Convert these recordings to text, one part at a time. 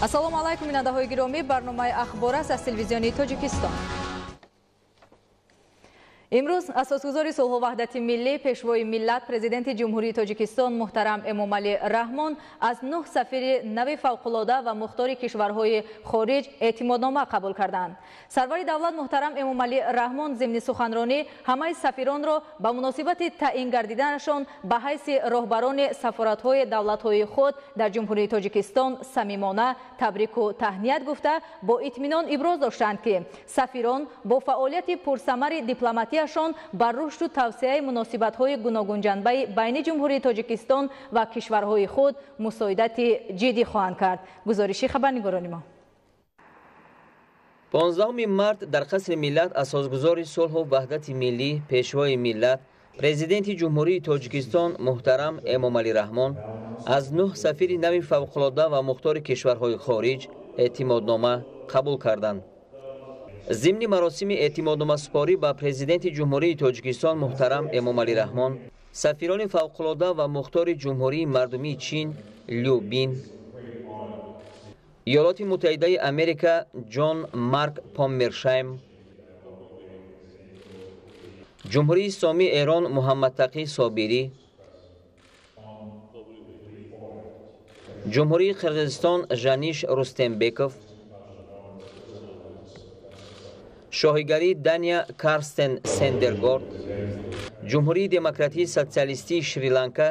Ассалому алайкум, бинандаҳои гиромӣ, барномаи ахбор аст аз телевизиони Тоҷикистон. Имрӯз асосгузори сулҳу ваҳдати миллӣ, пешвои миллат, президенти Ҷумҳурии Тоҷикистон муҳтарам Эмомалӣ Раҳмон аз 9 сафири нави фавқулода ва мухтори кишварҳои хориҷ эътимоднома қабул карданд. Сарвари давлат муҳтарам Эмомалӣ Раҳмон зимни суханронӣ ҳамаи сафиронро ба муносибати таъин гардиданашон ба ҳайси роҳбарони сафоратҳои давлатҳои худ дар Ҷумҳурии Тоҷикистон самимона табрику таҳният гуфта, бо итминон иброз доштанд, ки сафирон бо фаъолияти пурсамари дипломатия ба рушду тавсеаи муносибатҳои гуногунҷанбаи байни Ҷумҳурии Тоҷикистон ва кишварҳои худ мусоидати ҷиддӣ хоҳанд кард. Гузориши хабарнигорони мо. 15 март дар Қасри миллат асосгузори сулҳу ваҳдати миллӣ, пешвои миллат, президенти Ҷумҳурии Тоҷикистон муҳтарам Эмомалӣ Раҳмон аз 9 сафири нави фавқулода ва мухтори кишварҳои хориҷ эътимоднома қабул карданд. Зимни маросими эътимодномасупорӣ ба президенти Ҷумҳурии Тоҷикистон муҳтарам Эмомалӣ Раҳмон сафирони фавқулода ва мухтори Ҷумҳурии Мардумии Чин Лю Бин, Иёлоти Муттаҳидаи Америка Ҷон Марк Поммершайм, Ҷумҳурии Исломии Эрон Муҳаммадтақӣ Собирӣ, Ҷумҳурии Қирғизистон Жаниш Рустембеков, шоҳигарии Дания Карстен Сендергорд, Ҷумҳурии Демократии Социалистии Шри-Ланка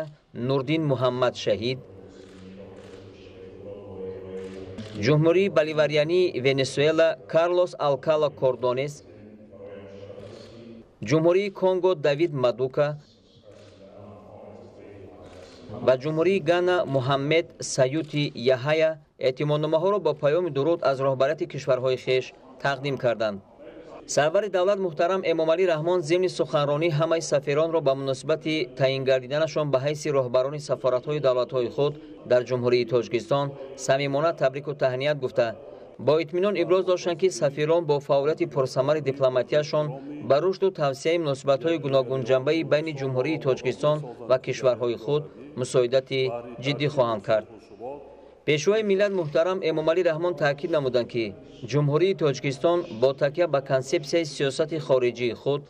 Нурдин Муҳаммад Шаҳид, Ҷумҳурии Боливариании Венесуэла Карлос Алкала Кордонес, Ҷумҳурии Конго Давид Мадука ва Ҷумҳурии Гана Муҳаммед Саюти Яҳая эътимодномаҳоро бо паёми дуруд аз роҳбарияти кишварҳои хеш тақдим карданд. Сарвари давлат муҳтарам Эмомалӣ Раҳмон зимни суханронӣ ҳамаи сафиронро ба муносибати таъин гардиданашон ба ҳайси роҳбарони сафоратҳои давлатҳои худ дар Ҷумҳурии Тоҷикистон самимона табрику таҳният гуфта, бо итминон иброз доштанд, ки сафирон бо фаъолияти пурсамари дипломатияшон ба рушду тавсеаи муносибатҳои гуногунҷанбаи байни Ҷумҳурии Тоҷикистон ва кишварҳои худ мусоидати ҷиддӣ хоҳанд кард. Пешвои миллат муҳтарам Эмомалӣ Раҳмон таъкид намуданд, ки Ҷумҳурии Тоҷикистон бо такя ба консепсияи сиёсати хориҷии худ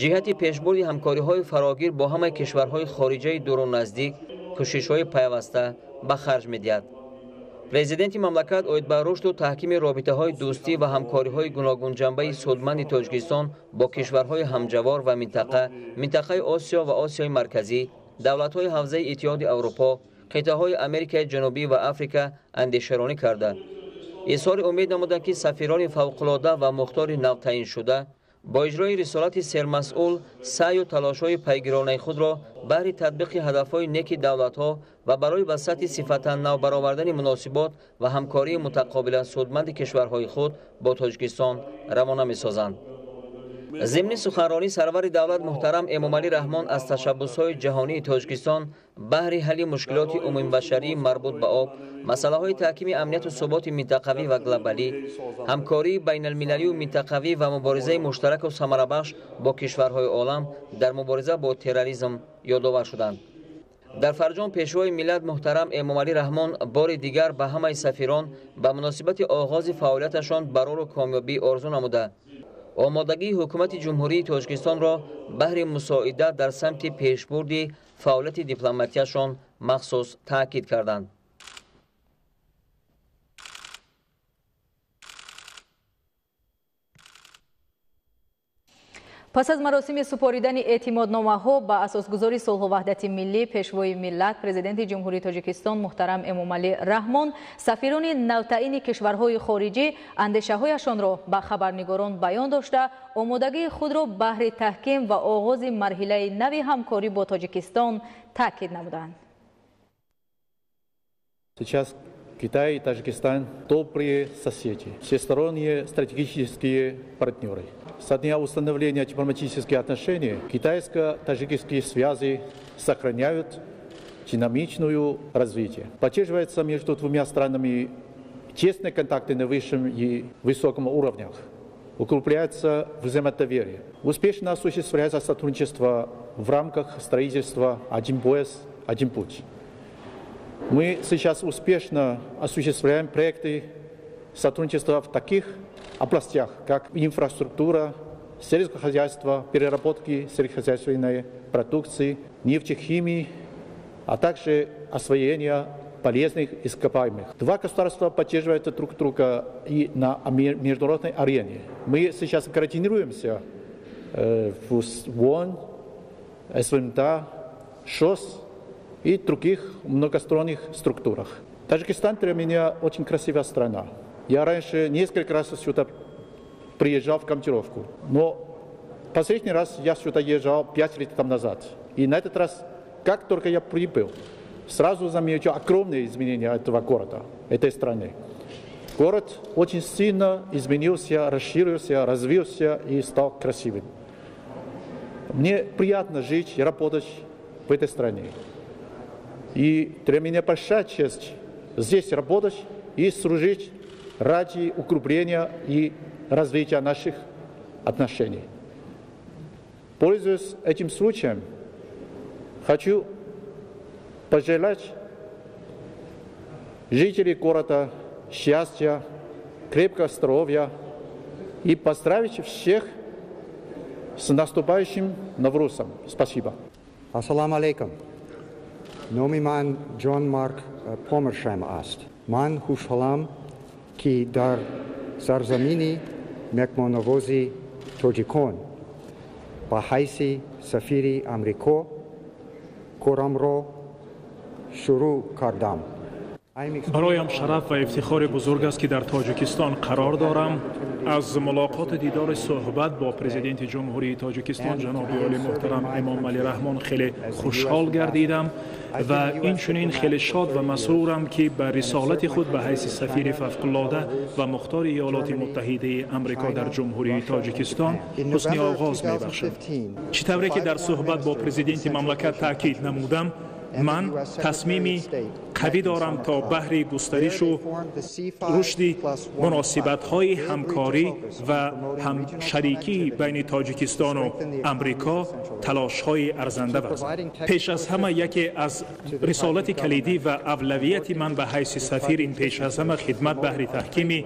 ҷиҳати пешбурди ҳамкориҳои фарогир бо ҳамаи кишварҳои хориҷаи дуру наздик кӯшишҳои пайваста ба харҷ медиҳад. Президенти мамлакат оид ба рушду таҳкими робитаҳои дӯстӣ ва ҳамкориҳои гуногунҷанбаи судманди Тоҷикистон бо кишварҳои ҳамҷавор ва минтақа, минтақаи Осиё ва Осиёи Марказӣ, давлатҳои ҳавзаи Иттиҳоди Аврупо, қитъаҳои Америкаи Ҷанубӣ ва Африка андешаронӣ карда, изҳори умед намуданд, ки сафирони фавқулода ва мухтори навтаъиншуда бо иҷрои рисолати сермасъул саъю талошҳои пайгиронаи худро баҳри татбиқи ҳадафҳои неки давлатҳо ва барои ба сатҳи сифатан нав баровардани муносибот ва ҳамкории мутақобилан судманди кишварҳои худ бо Тоҷикистон равона месозанд. Зимни суханронӣ сарвари давлат муҳтарам Эмомалӣ Раҳмон аз ташаббусҳои ҷаҳонии Тоҷикистон баҳри ҳалли мушкилоти умумибашарии марбут ба об, масъалаҳои таҳкими амнияту суботи минтақавӣ ва глобалӣ, ҳамкории байналмилалию минтақавӣ ва муборизаи муштараку самарабахш бо кишварҳои олам дар мубориза бо терроризм ёдовар шуданд. Дар фарҷом пешвои миллат муҳтарам Эмомалӣ Раҳмон бори дигар ба ҳамаи сафирон ба муносибати оғози фаъолияташон барору комёбӣ орзу намуда, омодагии ҳукумати Ҷумҳурии Тоҷикистонро баҳри мусоидат дар самти пешбурди фаъолияти дипломатияшон махсус таъкид карданд. Пас аз маросими супоридани эътимодномаҳо ба асосгузори сулҳу ваҳдати миллӣ, пешвои миллат, президенти Ҷумҳурии Тоҷикистон муҳтарам Эмомалӣ Раҳмон сафирони навтаъини кишварҳои хориҷӣ андешаҳояшонро ба хабарнигорон баён дошта, омодагии худро баҳри таҳким ва оғози марҳилаи нави ҳамкорӣ бо Тоҷикистон таъкид намуданд. Сейчас Китай и Таджикистан добрые соседи, всесторонние стратегические партнеры. Со дня установления дипломатических отношений китайско-таджикские связи сохраняют динамичное развитие. Поддерживаются между двумя странами тесные контакты на высшем и высоком уровнях. Укрепляется взаимодоверие. Успешно осуществляется сотрудничество в рамках строительства «Один пояс, один путь». Мы сейчас успешно осуществляем проекты сотрудничества в таких областях, как инфраструктура, сельское хозяйство, переработки сельскохозяйственной продукции, нефтехимии, а также освоение полезных ископаемых. Два государства поддерживают друг друга и на международной арене. Мы сейчас координируемся в ООН, СВМД, ШОС и других многосторонних структурах. Таджикистан для меня очень красивая страна. Я раньше несколько раз сюда приезжал в командировку, но последний раз я сюда езжал 5 лет тому назад. И на этот раз, как только я прибыл, сразу заметил огромные изменения этого города, этой страны. Город очень сильно изменился, расширился, развился и стал красивым. Мне приятно жить и работать в этой стране. И для меня большая честь здесь работать и служить ради укрепления и развития наших отношений. Пользуясь этим случаем, хочу пожелать жителей города счастья, крепкого здоровья и поздравить всех с наступающим Наврузом. Спасибо. Ассаламу алейкум. Номи ман Ҷон Марк Помершайм аст. Ман хушҳолам, ки дар сарзамини меҳмоннавози тоҷикон ба ҳайси сафири Амрико корамро шурӯъ кардам. Бароям шараф ва ифтихори бузург аст, ки дар Тоҷикистон қарор дорам. Аз мулоқоту дидори суҳбат бо Президенти Ҷумҳурии Тоҷикистон ҷаноби олӣ муҳтарам Эмомалӣ Раҳмон хеле хушҳол гардидам ва инчунин хеле шод ва масрурам, ки ба рисолати худ ба ҳайси сафири фавқулода ва мухтори Иёлоти Муттаҳидаи Амрико дар Ҷумҳурии Тоҷикистон ҳусни оғоз мебахшам. Чӣ тавре ки дар суҳбат бо президенти мамлакат таъкид намудам, ман тасмими қавӣ дорам, то баҳри густаришу рушди муносибатҳои ҳамкорӣ ва ҳамшарикӣ байни Тоҷикистону Амрико талошҳои арзанда варзам. Пеш аз ҳама, яке аз рисолати калидӣ ва авлавияти ман ба ҳайси сафир ин пеш аз ҳама хидмат баҳри таҳкими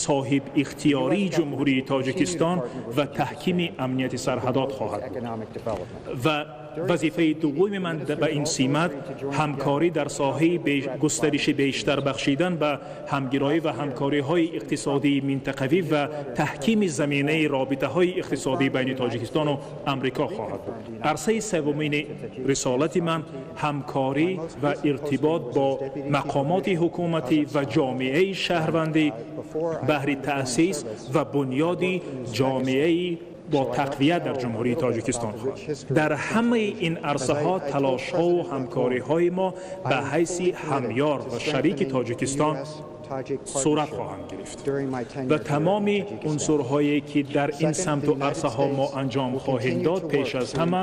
соҳибихтиёрии Ҷумҳурии Тоҷикистон ва таҳкими амнияти сарҳадот хоҳад буд. Ва вазифаи дуввуми ман ба ин симат ҳамкорӣ дар соҳаи густариши бештар бахшидан ба ҳамгироӣ ва ҳамкориҳои иқтисодии минтақавӣ ва таҳкими заминаи робитаҳои иқтисодӣ байни Тоҷикистону Амрико хоҳад буд. Арсаи севумини рисолати ман ҳамкорӣ ва иртибот бо мақомоти ҳукуматӣ ва ҷомеаи шаҳрвандӣ баҳри таъсис ва бунёди ҷомеаи бо тақвият дар Ҷумҳурии Тоҷикистон хоҳад. Дар ҳамаи ин арсаҳо талошҳову ҳамкориҳои мо ба ҳайси ҳамёр ва шарики Тоҷикистон сурат хоҳанд гирифт ва тамоми унсурҳое, ки дар ин самту арсаҳо мо анҷом хоҳем дод, пеш аз ҳама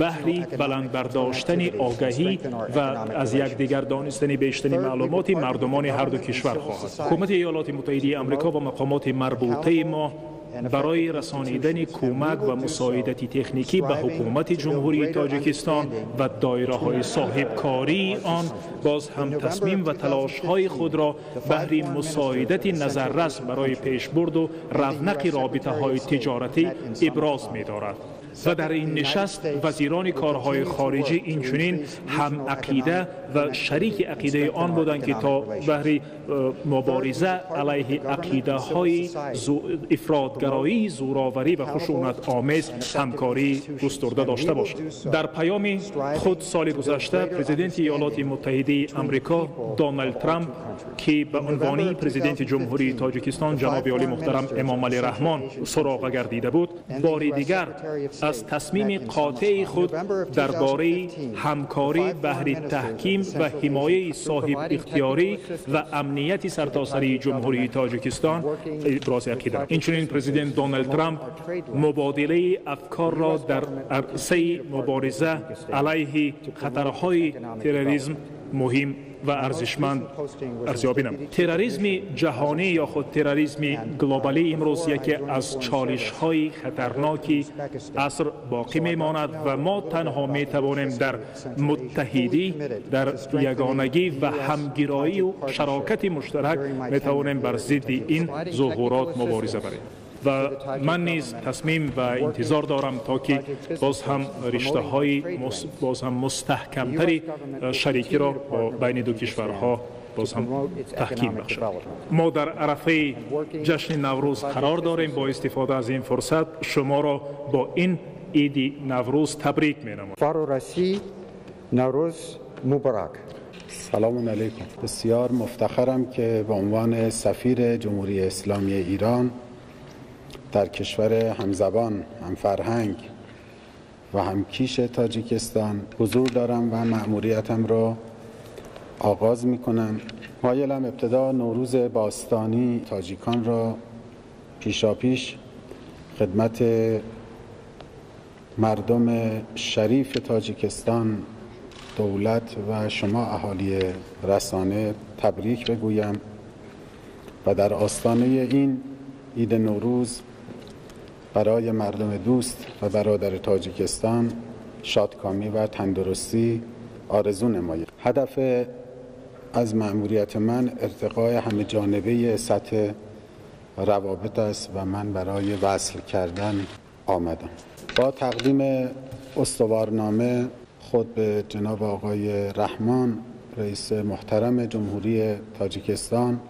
баҳри баланд бардоштани огаҳӣ ва аз якдигар донистани бештари маълумоти мардумони ҳарду кишвар хоҳад. Ҳукумати Иёлоти Муттаҳидаи Амрико ва мақомоти марбутаи мо барои расонидани кӯмак ва мусоидати техникӣ ба ҳукумати Ҷумҳурии Тоҷикистон ва доираҳои соҳибкории он боз ҳам тасмим ва талошҳои худро баҳри мусоидати назаррас барои пешбурду равнақи робитаҳои тиҷоратӣ иброз медорад. Ва дар ин нишаст вазирони корҳои хориҷӣ инчунин ҳамақида ва шарики ақидаи он буданд, ки то баҳри мубориза алайҳи ақидаҳои ифротгароии зӯроварӣ ва хушунатомез ҳамкории густурда дошта бошад. Дар паёми худ соли гузашта Президенти Иёлоти Муттаҳидаи Амрико Доналд Трамп, ки ба унвони Президенти Ҷумҳурии Тоҷикистон ҷаноби олӣ муҳтарам Эмомалӣ Раҳмон суроға гардида буд, бори дигар аз тасмими қотеи худ дар бораи ҳамкорӣ баҳри таҳким ва ҳимояи соҳибихтиёрӣ ва амнияти сартосарии Ҷумҳурии Тоҷикистон ибрози ақида. Инчунин президент Доналд Трамп мубодилаи афкорро дар арсаи мубориза алайҳи хатарҳои терроризм муҳим ва арзишманд арзёбӣ намуд. Терроризми ҷаҳонӣ ё худ терроризми глобалӣ имрӯз яке аз чолишҳои хатарноки аср боқӣ мемонад ва мо танҳо метавонем дар муттаҳидӣ, дар ягонагӣ ва ҳамгироию шарокати муштарак метавонем бар зидди ин зуҳурот мубориза барем. Ва ман низ тасмим ва интизор дорам, то ки боз ҳам риштаҳои боз ҳам мустаҳкамтари шарикиро бо байни ду кишварҳо боз ҳам таҳким бахшад. Мо дар арафаи ҷашни Наврӯз қарор дорем. Бо истифода аз ин фурсат шуморо бо ин иди Наврӯз табрик менамоям. Фарораси Наврӯз муборак. سلام علیکم. بسیار مفتخرم که به عنوان سفیر جمهوری اسلامی ایران در کشور همزبان، همفرهنگ و همکیش تاجیکستان حضور دارم و مأموریتم را آغاز میکنم. مایلم ابتدا نوروز باستانی تاجیکان را پیشاپیش خدمت مردم شریف تاجیکستان، دولت و شما اهالی رسانه تبریک بگویم و در آستانه این عید نوروز برای مردم دوست و برادر تاجیکستان شادکامی و تندرستی آرزو نمایم. هدف از مأموریت من ارتقای همه جانبه سطح روابط است و من برای وصل کردن آمدم. با تقدیم استوارنامه خود به جناب آقای رحمان، رئیس محترم جمهوری تاجیکستان،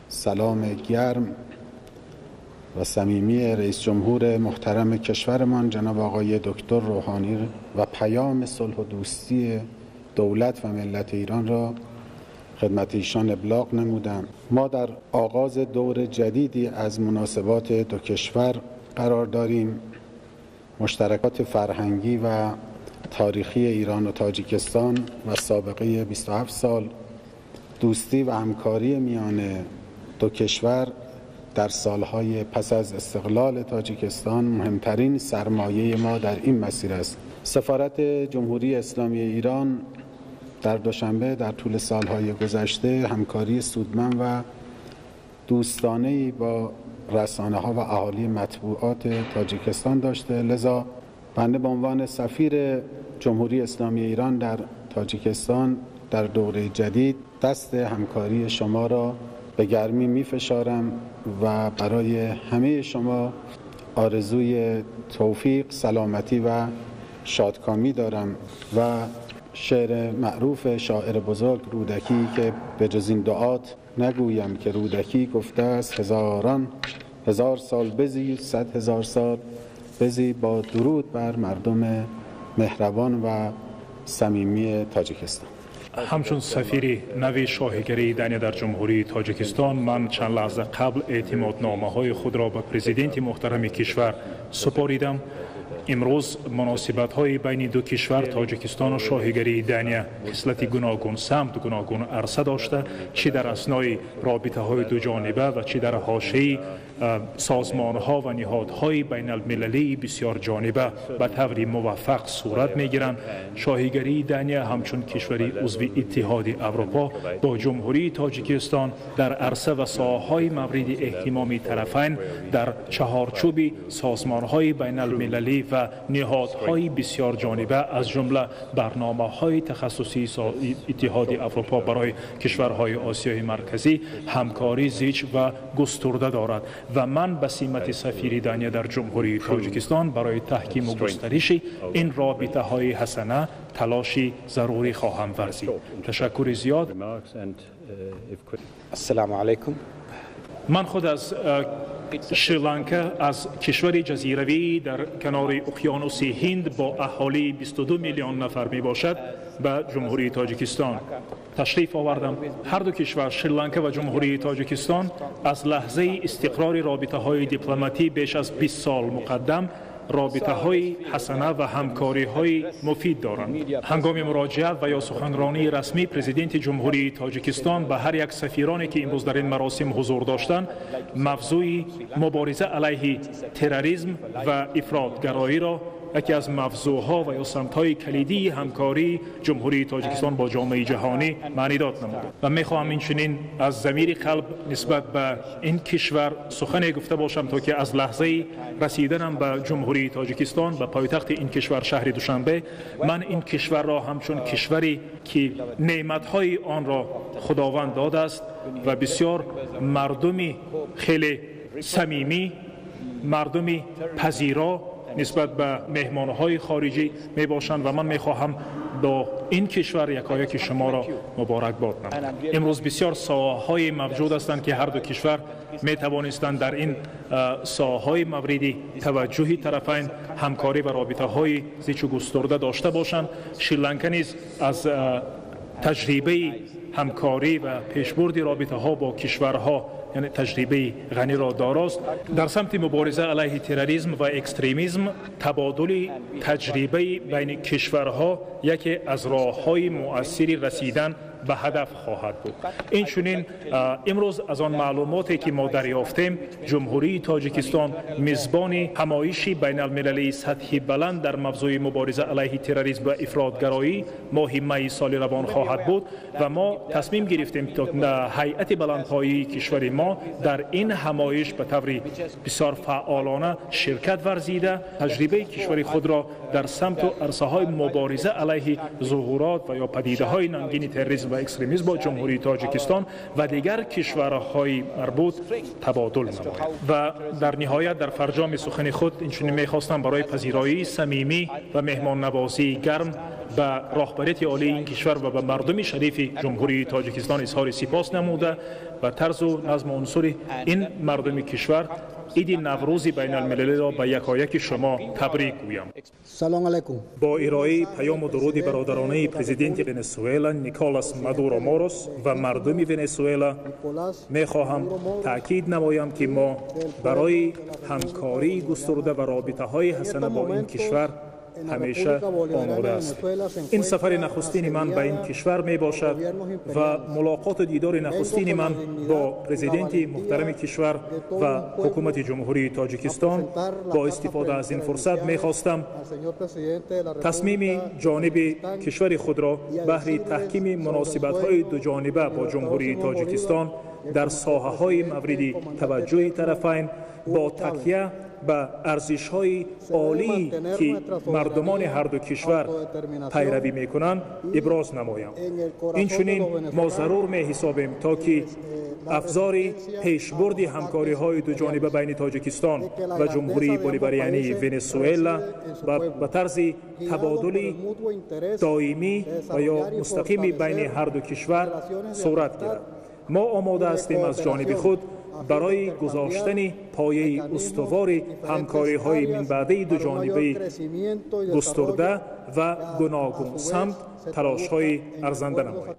سلام گرم و صمیمی رئیس جمهور محترم کشورمان جناب آقای دکتر روحانی و پیام صلح و دوستی دولت و ملت ایران را خدمت ایشان ابلاغ نمودم. ما در آغاز دور جدیدی از مناسبات دو کشور قرار داریم. مشترکات فرهنگی و تاریخی ایران و تاجیکستان و سابقه 27 سال دوستی و همکاری میان دو کشور در سالهای پس از استقلال تاجیکستان مهمترین سرمایه ما در این مسیر است. سفارت جمهوری اسلامی ایران در دوشنبه در طول سالهای گذشته همکاری سودمند و دوستانه‌ای با رسانه‌ها و اهالی مطبوعات تاجیکستان داشته، لذا بنده به عنوان سفیر جمهوری اسلامی ایران در تاجیکستان در دوره جدید دست همکاری شما را به گرمی می‌فشارم و برای همه شما آرزوی توفیق، سلامتی و شادکامی دارم و شعر معروف شاعر بزرگ رودکی که به جز این دعات نگویم که رودکی گفته است هزاران هزار سال بزی، 100,000 سال بزی، با درود بر مردم مهربان و صمیمی تاجیکستان. Ҳамчун сафири нави шоҳигарии Дания дар Ҷумҳурии Тоҷикистон ман чанд лаҳза қабл эътимодномаҳои худро ба президенти муҳтарами кишвар супоридам. Имрӯз муносибатҳои байни ду кишвар, Тоҷикистону шоҳигарии Дания, хислати гуногунсамт, гуногун арса дошта, чӣ дар аснои робитаҳои дуҷониба ва чӣ дар ҳошияи созмонҳо ва ниҳодҳои байналмилалии бисёрҷониба ба таври муваффақ сурат мегиранд. Шоҳигарии Дания ҳамчун кишвари узви Иттиҳоди Аврупо бо Ҷумҳурии Тоҷикистон дар арса ва соҳаҳои мавриди эҳтимоми тарафайн дар чаҳорчӯби созмонҳои байналмилалӣ ва ниҳодҳои бисёрҷониба, аз ҷумла барномаҳои тахассусии Иттиҳоди Аврупо барои кишварҳои Осиёи Марказӣ, ҳамкорӣ зич ва густурда дорад ва ман ба симати сафири Дания дар Ҷумҳурии Тоҷикистон барои таҳкиму густариши ин робитаҳои ҳасана талоши зарурӣ хоҳам варзид. Ташаккури зиёд. Ассалому алайкум. Ман худ аз Шри-Ланка, аз кишвари ҷазиравӣ дар канори уқёнуси Ҳинд бо аҳолии 22 миллион нафар мебошад, ба Ҷумҳурии Тоҷикистон ташриф овардам. Ҳар ду кишвар, Шри-Ланка ва Ҷумҳурии Тоҷикистон, аз лаҳзаи истиқрори робитаҳои дипломатӣ беш аз 20 сол муқаддам робитаҳои ҳасана ва ҳамкориҳои муфид доранд. Ҳангоми муроҷиат ва ё суханронии расмӣ президенти Ҷумҳурии Тоҷикистон ба ҳар як сафироне, ки имрӯз дар ин маросим ҳузур доштанд, мавзӯи мубориза алайҳи терроризм ва ифротгароиро яке аз мавзӯъҳо ва ё самтҳои калидии ҳамкории Ҷумҳурии Тоҷикистон бо ҷомеаи ҷаҳонӣ маънидод намуд. Ва мехоҳам инчунин аз замири қалб нисбат ба ин кишвар сухане гуфта бошам, то ки аз лаҳзаи расиданам ба Ҷумҳурии Тоҷикистон, ба пойтахти ин кишвар, шаҳри Душанбе, ман ин кишварро ҳамчун кишваре ки неъматҳои онро Худованд додааст ва бисёр мардуми хеле самимӣ, мардуми пазиро нисбат ба меҳмонҳои хориҷӣ мебошанд ва ман мехоҳам бо ин кишвар якояки шуморо муборакбод намоям. Имрӯз бисёр соҳаҳои мавҷуд ҳастанд, ки ҳар ду кишвар метавонистанд дар ин соҳаҳои мавриди таваҷҷӯҳи тарафайн ҳамкорӣ ва робитаҳои зичу густурда дошта бошанд. Шри-Ланка низ аз таҷрибаи ҳамкорӣ ва пешбурди робитаҳо бо кишварҳо, яъне таҷрибаи ғаниро дорост. Дар самти мубориза алайҳи терроризм ва экстремизм табодули таҷрибаи байни кишварҳо яке аз роҳҳои муассири расидан ба ҳадаф хоҳад буд. Инчунин имрӯз аз он маълумоте ки мо дарёфтем, Ҷумҳурии Тоҷикистон мизбони ҳамоиши байналмилалии сатҳи баланд дар мавзӯи мубориза алайҳи терроризм ва ифротгароӣ моҳи майи соли равон хоҳад буд ва мо тасмим гирифтем, то ҳайати баландпоии кишвари мо дар ин ҳамоиш ба таври бисёр фаъолона ширкат варзида, таҷрибаи кишвари худро дар самту арсаҳои мубориза алайҳи зуҳурот ва ё падидаҳои нангини терроризм ва экстремизм бо Ҷумҳурии Тоҷикистон ва дигар кишварҳои марбут табодул намояд. Ва дар ниҳоят, дар фарҷоми сухани худ инчунин мехостам барои пазироии самимӣ ва меҳмоннавозии гарм ба роҳбарияти олии ин кишвар ва ба мардуми шарифи Ҷумҳурии Тоҷикистон изҳори сипос намуда ва тарзу назму унсури ин мардуми кишвар иди Наврӯзи байналмилалиро ба якояки шумо табрик гӯям. Салом алайкум. Бо ироаи паёму дуруди бародаронаи президенти Венесуэла Николас Мадуро Морос ва мардуми Венесуэла мехоҳам таъкид намоям, ки мо барои ҳамкории густурда ва робитаҳои ҳасана бо ин кишвар ҳамеша омода ҳастем. Ин сафари нахустини ман ба ин кишвар мебошад ва мулоқоту дидори нахустини ман бо президенти муҳтарами кишвар ва ҳукумати Ҷумҳурии Тоҷикистон. Бо истифода аз ин фурсат мехостам тасмими ҷониби кишвари худро баҳри таҳкими муносибатҳои дуҷониба бо Ҷумҳурии Тоҷикистон дар соҳаҳои мавриди таваҷҷӯҳи тарафайн бо такя ба арзишҳои олӣ, ки мардумони ҳарду кишвар пайравӣ мекунанд, иброз намоям. Инчунин мо зарур меҳисобем, то ки афзори пешбурди ҳамкориҳои дуҷониба байни Тоҷикистон ва Ҷумҳурии Боливариании Венесуэла ба тарзи табодули доимӣ ва ё мустақими байни ҳарду кишвар сурат гирад. Мо омода ҳастем аз ҷониби худ барои гузоштани пояи устувори ҳамкориҳои минбаъдаи дуҷонибаи густурда ва гуногунсамт талошҳои арзанда намоем.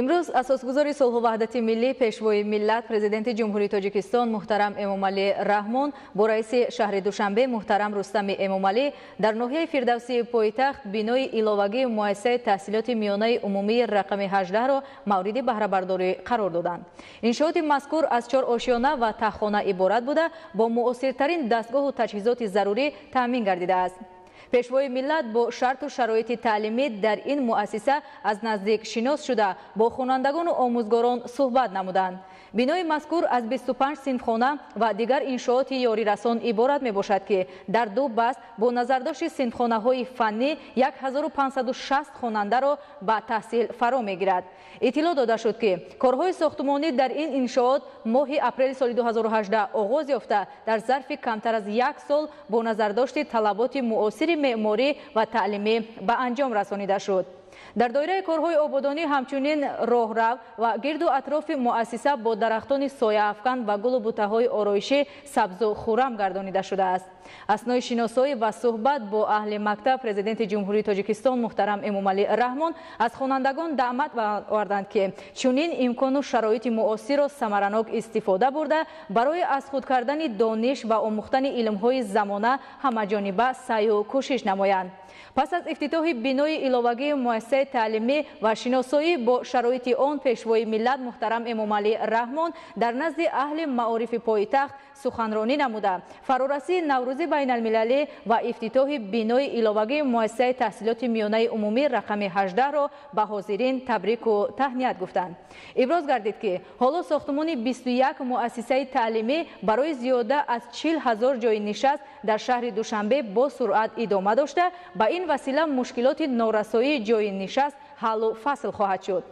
Имрӯз асосгузори сулҳу ваҳдати миллӣ, пешвои миллат, президенти Ҷумҳурии Тоҷикистон муҳтарам Эмомалӣ Раҳмон бо раиси шаҳри Душанбе муҳтарам Рустами Эмомалӣ дар ноҳияи Фирдавсии пойтахт бинои иловагии муассисаи таҳсилоти миёнаи умумии рақами 18-ро мавриди баҳрабардорӣ қарор доданд. Иншооти мазкур аз 4 ошёна ва таҳхона иборат буда, бо муосиртарин дастгоҳу таҷҳизоти зарурӣ таъмин гардидааст. Пешвои миллат бо шарту шароити таълимӣ дар ин муассиса аз наздик шинос шуда, бо хонандагону омӯзгорон суҳбат намуданд. Бинои мазкур аз 25 синфхона ва дигар иншооти ёрирасон иборат мебошад, ки дар ду баст бо назардошти синфхонаҳои фаннӣ 1560 хонандаро ба таҳсил фаро мегирад. Иттилоъ дода шуд, ки корҳои сохтмонӣ дар ин иншоот моҳи апрели соли 2018 оғоз ёфта, дар зарфи камтар аз як сол бо назардошти талаботи муосири меъморӣ ва таълимӣ ба анҷом расонида шуд. Дар доираи корҳои ободонӣ ҳамчунин роҳрав ва гирду атрофи муассиса бо дарахтони сояафкан ва гулу бутаҳои ороишӣ сабзу хуррам гардонида шудааст. Аснои шиносоӣ ва суҳбат бо аҳли мактаб президенти Ҷумҳурии Тоҷикистон муҳтарам Эмомалӣ Раҳмон аз хонандагон даъват оварданд, ки чунин имкону шароити муосирро самаранок истифода бурда, барои аз худ кардани дониш ва омӯхтани илмҳои замона ҳамаҷониба саъю кӯшиш намоянд. Пас аз ифтитоҳи бинои иловагии муассисаи муассисаи таълимӣ ва шиносоӣ бо шароити он Пешвои миллат муҳтарам Эмомалӣ Раҳмон дар назди аҳли маорифи пойтахт суханронӣ намуда, фарорасии Наврӯзи байналмилалӣ ва ифтитоҳи бинои иловагии муассисаи таҳсилоти миёнаи умумӣ рақами 18-ро ба ҳозирин табрику таҳният гуфтанд. Иброз гардид, ки ҳоло сохтмони 21 муассисаи таълимӣ барои зиёда аз 40 ҳазор ҷойи нишаст дар шаҳри Душанбе бо суръат идома дошта, ба ин васила мушкилоти норасоии ҷойи нишаст ҳаллу фасл хоҳад шуд.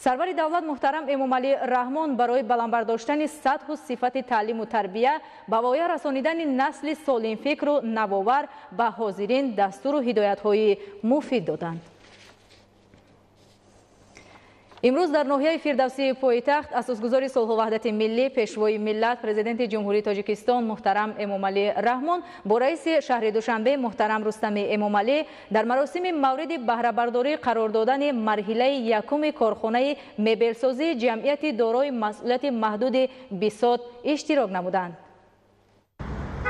Сарвари давлат муҳтарам Эмомалӣ Раҳмон барои баландбардоштани сатҳу сифати таълиму тарбия, ба воя расонидани насли солимфикру навовар ба ҳозирин дастуру ҳидоятҳои муфид доданд. Имрӯз дар ноҳияи Фирдавсии пойтахт асосгузори сулҳу ваҳдати миллӣ, Пешвои миллат, Президенти Ҷумҳурии Тоҷикистон муҳтарам Эмомалӣ Раҳмон бо раиси шаҳри Душанбе муҳтарам Рустами Эмомалӣ дар маросими мавриди баҳрабардорӣ қарор додани марҳилаи якуми корхонаи мебелсозии ҷамъияти дорои масъулияти маҳдуди Бисот иштирок намуданд.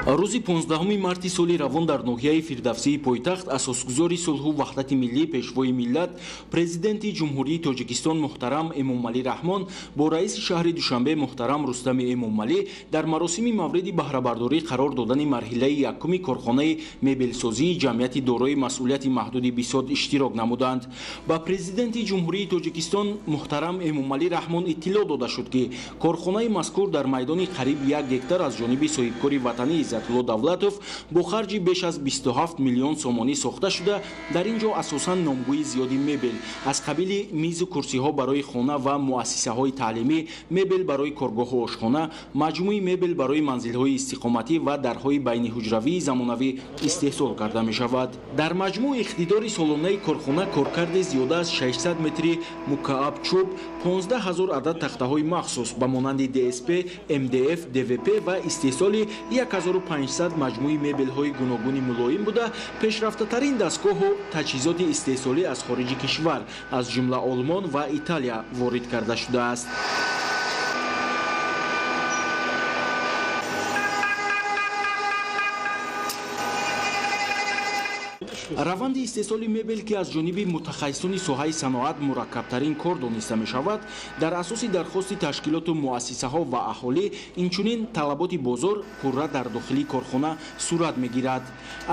Рӯзи 15 марти соли равон дар ноҳияи Фирдавсии пойтахт асосгузори сулҳу ваҳдати миллӣ, Пешвои миллат, Президенти Ҷумҳурии Тоҷикистон муҳтарам Эмомалӣ Раҳмон бо раиси шаҳри Душанбе муҳтарам Рустами Эмомалӣ дар маросими мавриди баҳрабардорӣ қарор додани марҳилаи якуми корхонаи мебелсозии ҷамъияти дорои масъулияти маҳдуди Бисот иштирок намуданд. Ба Президенти Ҷумҳурии Тоҷикистон муҳтарам Эмомалӣ Раҳмон иттилоъ дода шуд, ки корхонаи мазкур дар майдони қариб 1 гектар аз ҷониби соҳибкори ватанӣ Иззатулло Давлатов бо харҷи беш аз 27 миллион сомонӣ сохта шуда, дар ин ҷо асосан номгӯи зиёди мебел аз қабили мизу курсиҳо барои хона ва муассисаҳои таълимӣ, мебел барои коргоҳу ошхона, маҷмӯи мебел барои манзилҳои истиқоматӣ ва дарҳои байниҳуҷравии замонавӣ истеҳсол карда мешавад. Дар маҷмӯъ иқтидори солонаи корхона коркарди зиёда аз 600 метри мукааб чӯб, 15 ҳазор адад тахтаҳои махсус ба монанди ДСП, МДФ, ДВП ва истеҳсоли 1500 маҷмӯи мебелҳои гуногуни мулоим буда, пешрафтатарин дастгоҳу таҷҳизоти истеҳсолӣ аз хориҷи кишвар, аз ҷумла Олмон ва Италия ворид карда шудааст. Раванди истеҳсоли мебел, ки аз ҷониби мутахассисони соҳаи саноат мураккабтарин кор дониста мешавад, дар асоси дархости ташкилоту муассисаҳо ва аҳолӣ, инчунин талаботи бозор пурра дар дохили корхона сурат мегирад.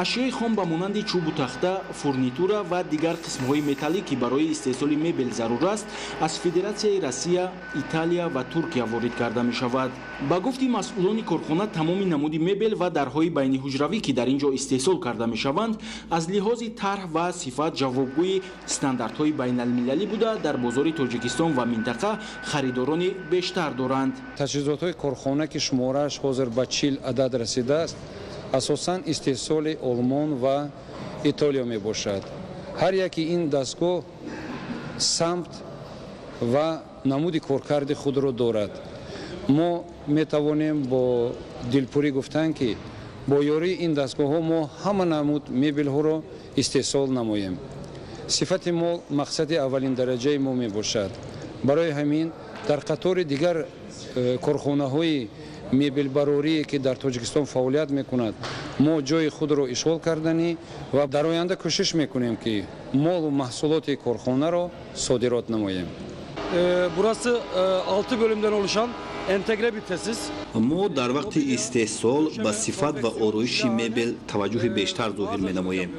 Ашёи хом ба монанди чӯбу тахта, фурнитура ва дигар қисмҳои металлӣ, ки барои истеҳсоли мебел зарур аст, аз Федератсияи Россия, Италия ва Туркия ворид карда мешавад. Ба гуфти масъулони корхона, тамоми намуди мебел ва дарҳои байниҳуҷравӣ, ки дар ин ҷо истеҳсол карда мешаванд, аз лиҳози тарҳ ва сифат ҷавобгӯи стандартҳои байналмилалӣ буда, дар бозори Тоҷикистон ва минтақа харидорони бештар доранд. Таҷҳизотҳои корхона, ки шуморааш ҳозир ба 40 адад расидааст, асосан истеҳсоли Олмон ва Итолиё мебошад. Ҳар яки ин дастгоҳ самт ва намуди коркарди худро дорад. Мо метавонем бо дилпурӣ гуфтан, ки бо ёрии ин дастгоҳҳо мо ҳама намуд мебелҳоро истеҳсол намоем. Сифати мол мақсади аввалин дараҷаи мо мебошад. Барои ҳамин дар қатори дигар корхонаҳои мебелбарорие, ки дар Тоҷикистон фаъолият мекунад, мо ҷои худро ишғол карданӣ ва дар оянда кӯшиш мекунем, ки молу маҳсулоти корхонаро содирот намоем. Burası 6 bölümden oluşan entegre bir tesis. Мо дар вақти истеҳсол ба сифат ва ороиши мебел таваҷҷӯҳи бештар зоҳир менамоем,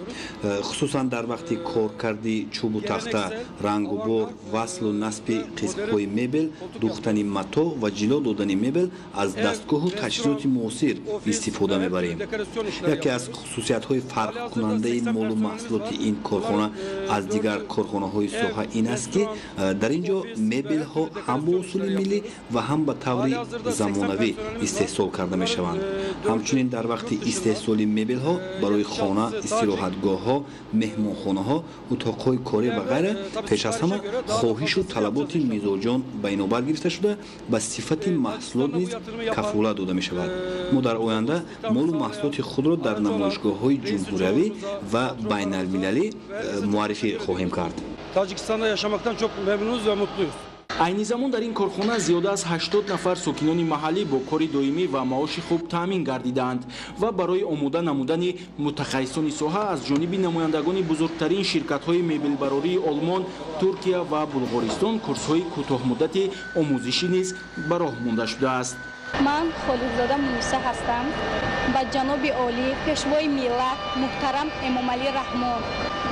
хусусан дар вақти коркарди чӯбу тахта, рангу бор, васлу насби қисмҳои мебел, дӯхтани матоъ ва ҷило додани мебел аз дастгоҳу таҷҳизоти муосир истифода мебарем. Яке аз хусусиятҳои фарқкунандаи молу маҳсулоти ин корхона аз дигар корхонаҳои соҳа ин аст, ки дар ин ҷо мебелҳо ҳам бо усули миллӣ ва ҳам ба таври замонавӣ истеҳсол карда мешаванд. Ҳамчунин дар вақти истеҳсоли мебелҳо барои хона, истироҳатгоҳҳо, меҳмонхонаҳо, утоқҳои корӣ ва ғайра пеш аз ҳама хоҳишу талаботи мизоҷон ба инобат гирифта шуда, ба сифати маҳсулот низ кафолат дода мешавад. Мо дар оянда молу маҳсулоти худро дар намоишгоҳҳои ҷумҳуриявӣ ва байналмилалӣ муаррифӣ хоҳем кард. Tacikistan'da yaşamaktan çok memnunuz ve mutluyuz. Айни замон дар ин корхона зиёда аз 80 нафар сокинони маҳаллӣ бо кори доимӣ ва маоши хуб таъмин гардидаанд ва барои омода намудани мутахассисони соҳа аз ҷониби намояндагони бузургтарин ширкатҳои мебелбарории Олмон, Туркия ва Булғористон курсҳои кӯтоҳмуддати омӯзишӣ низ ба роҳ монда шудааст. Ман Холиқзода Муниса ҳастам. Ба ҷаноби олӣ, пешвои миллат муҳтарам Эмомалӣ Раҳмон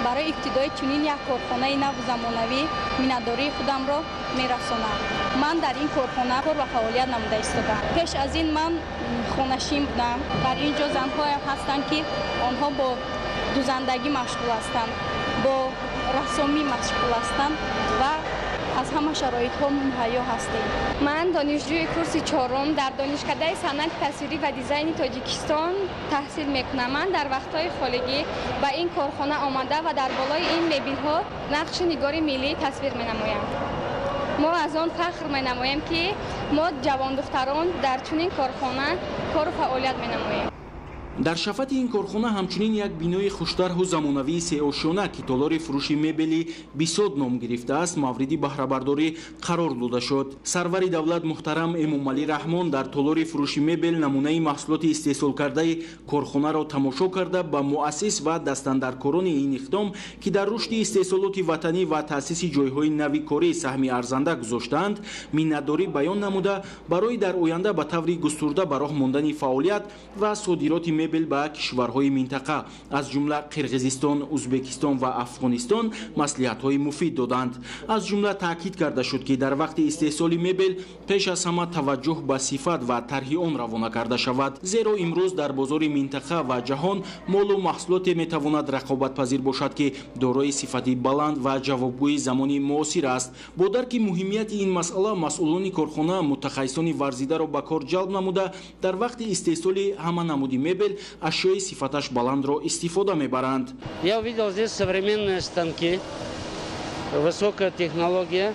барои ибтидои чунин як корхонаи наву замонавӣ миннатдории худамро мерасонам. Ман дар ин корхона кор ва фаъолият намуда истодам. Пеш аз ин ман хонашин будам. Дар ин ҷо занҳоям ҳастанд, ки онҳо бо дузандагӣ машғул ҳастанд, бо рассомӣ машғул ҳастанд ва аз ҳама шароитҳо муҳайё ҳастем. Ман донишҷӯи курси чорум дар Донишкадаи санъати тасвирӣ ва дизайни Тоҷикистон таҳсил мекунам. Ман дар вақтҳои холигӣ ба ин корхона омада ва дар болои ин мебелҳо нақши нигори миллӣ тасвир менамоям. Мо аз он фахр менамоем, ки мо ҷавондухтарон дар чунин корхона кору фаъолият менамоем. Дар шафати ин корхона ҳамчунин як бинои хуштарҳу замонавии сеошёна, ки толори фурӯши мебели Бисод ном гирифтааст, мавриди баҳрабардорӣ қарор дода шуд. Сарвари давлат муҳтарам Эмомалӣ Раҳмон дар толори фурӯши мебел намунаи маҳсулоти истеҳсолкардаи корхонаро тамошо карда, ба муассис ва дастандаркорони ин иқдом, ки дар рушди истеҳсолоти ватанӣ ва таъсиси ҷойҳои нави корӣ саҳми арзанда гузоштаанд, миннатдорӣ баён намуда, барои дар оянда ба таври густурда ба роҳ мондани фаъолият ва содироти мебел ба кишварҳои минтақа, аз ҷумла Қирғизистон, Узбекистон ва Афғонистон маслиҳатҳои муфид доданд. Аз ҷумла таъкид карда шуд, ки дар вақти истеҳсоли мебел пеш аз ҳама таваҷҷӯҳ ба сифат ва тарҳи он равона карда шавад, зеро имрӯз дар бозори минтақа ва ҷаҳон молу маҳсулоте метавонад рақобатпазир бошад, ки дорои сифати баланд ва ҷавобгӯи замони муосир аст. Бо дарки муҳимияти ин масъала масъулони корхона мутахассисони варзидаро ба кор ҷалб намуда, дар вақти истеҳсоли ҳама намуди мебел ашёи сифаташ баландро истифода мебаранд. Я увидел здесь современные станки, высокая технология,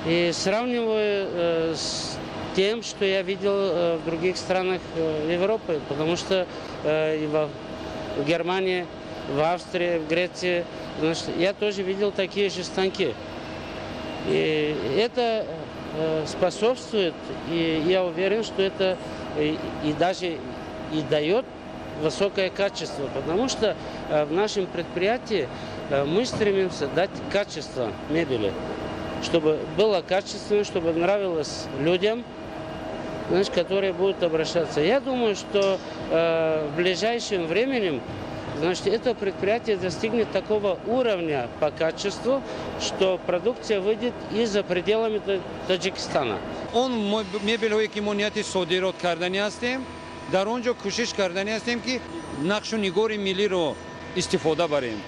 и сравниваю с тем, что я видел в других странах Европы, потому что и в Германии, в Австрии, в Греции, значит, я тоже видел такие же станки. И это способствует, и я уверен, что это и даже и дает высокое качество, потому что в нашем предприятии мы стремимся дать качество мебели, чтобы было качественно, чтобы нравилось людям, значит, которые будут обращаться. Я думаю, что в ближайшем времени, значит, это предприятие достигнет такого уровня по качеству, что продукция выйдет и за пределами Таджикистана. Он мебелҳое ки мо нияти содирот кардани ҳастем, дар он ҷо кӯшиш кардани ҳастем, ки нақшу нигори миллиро истифода барем.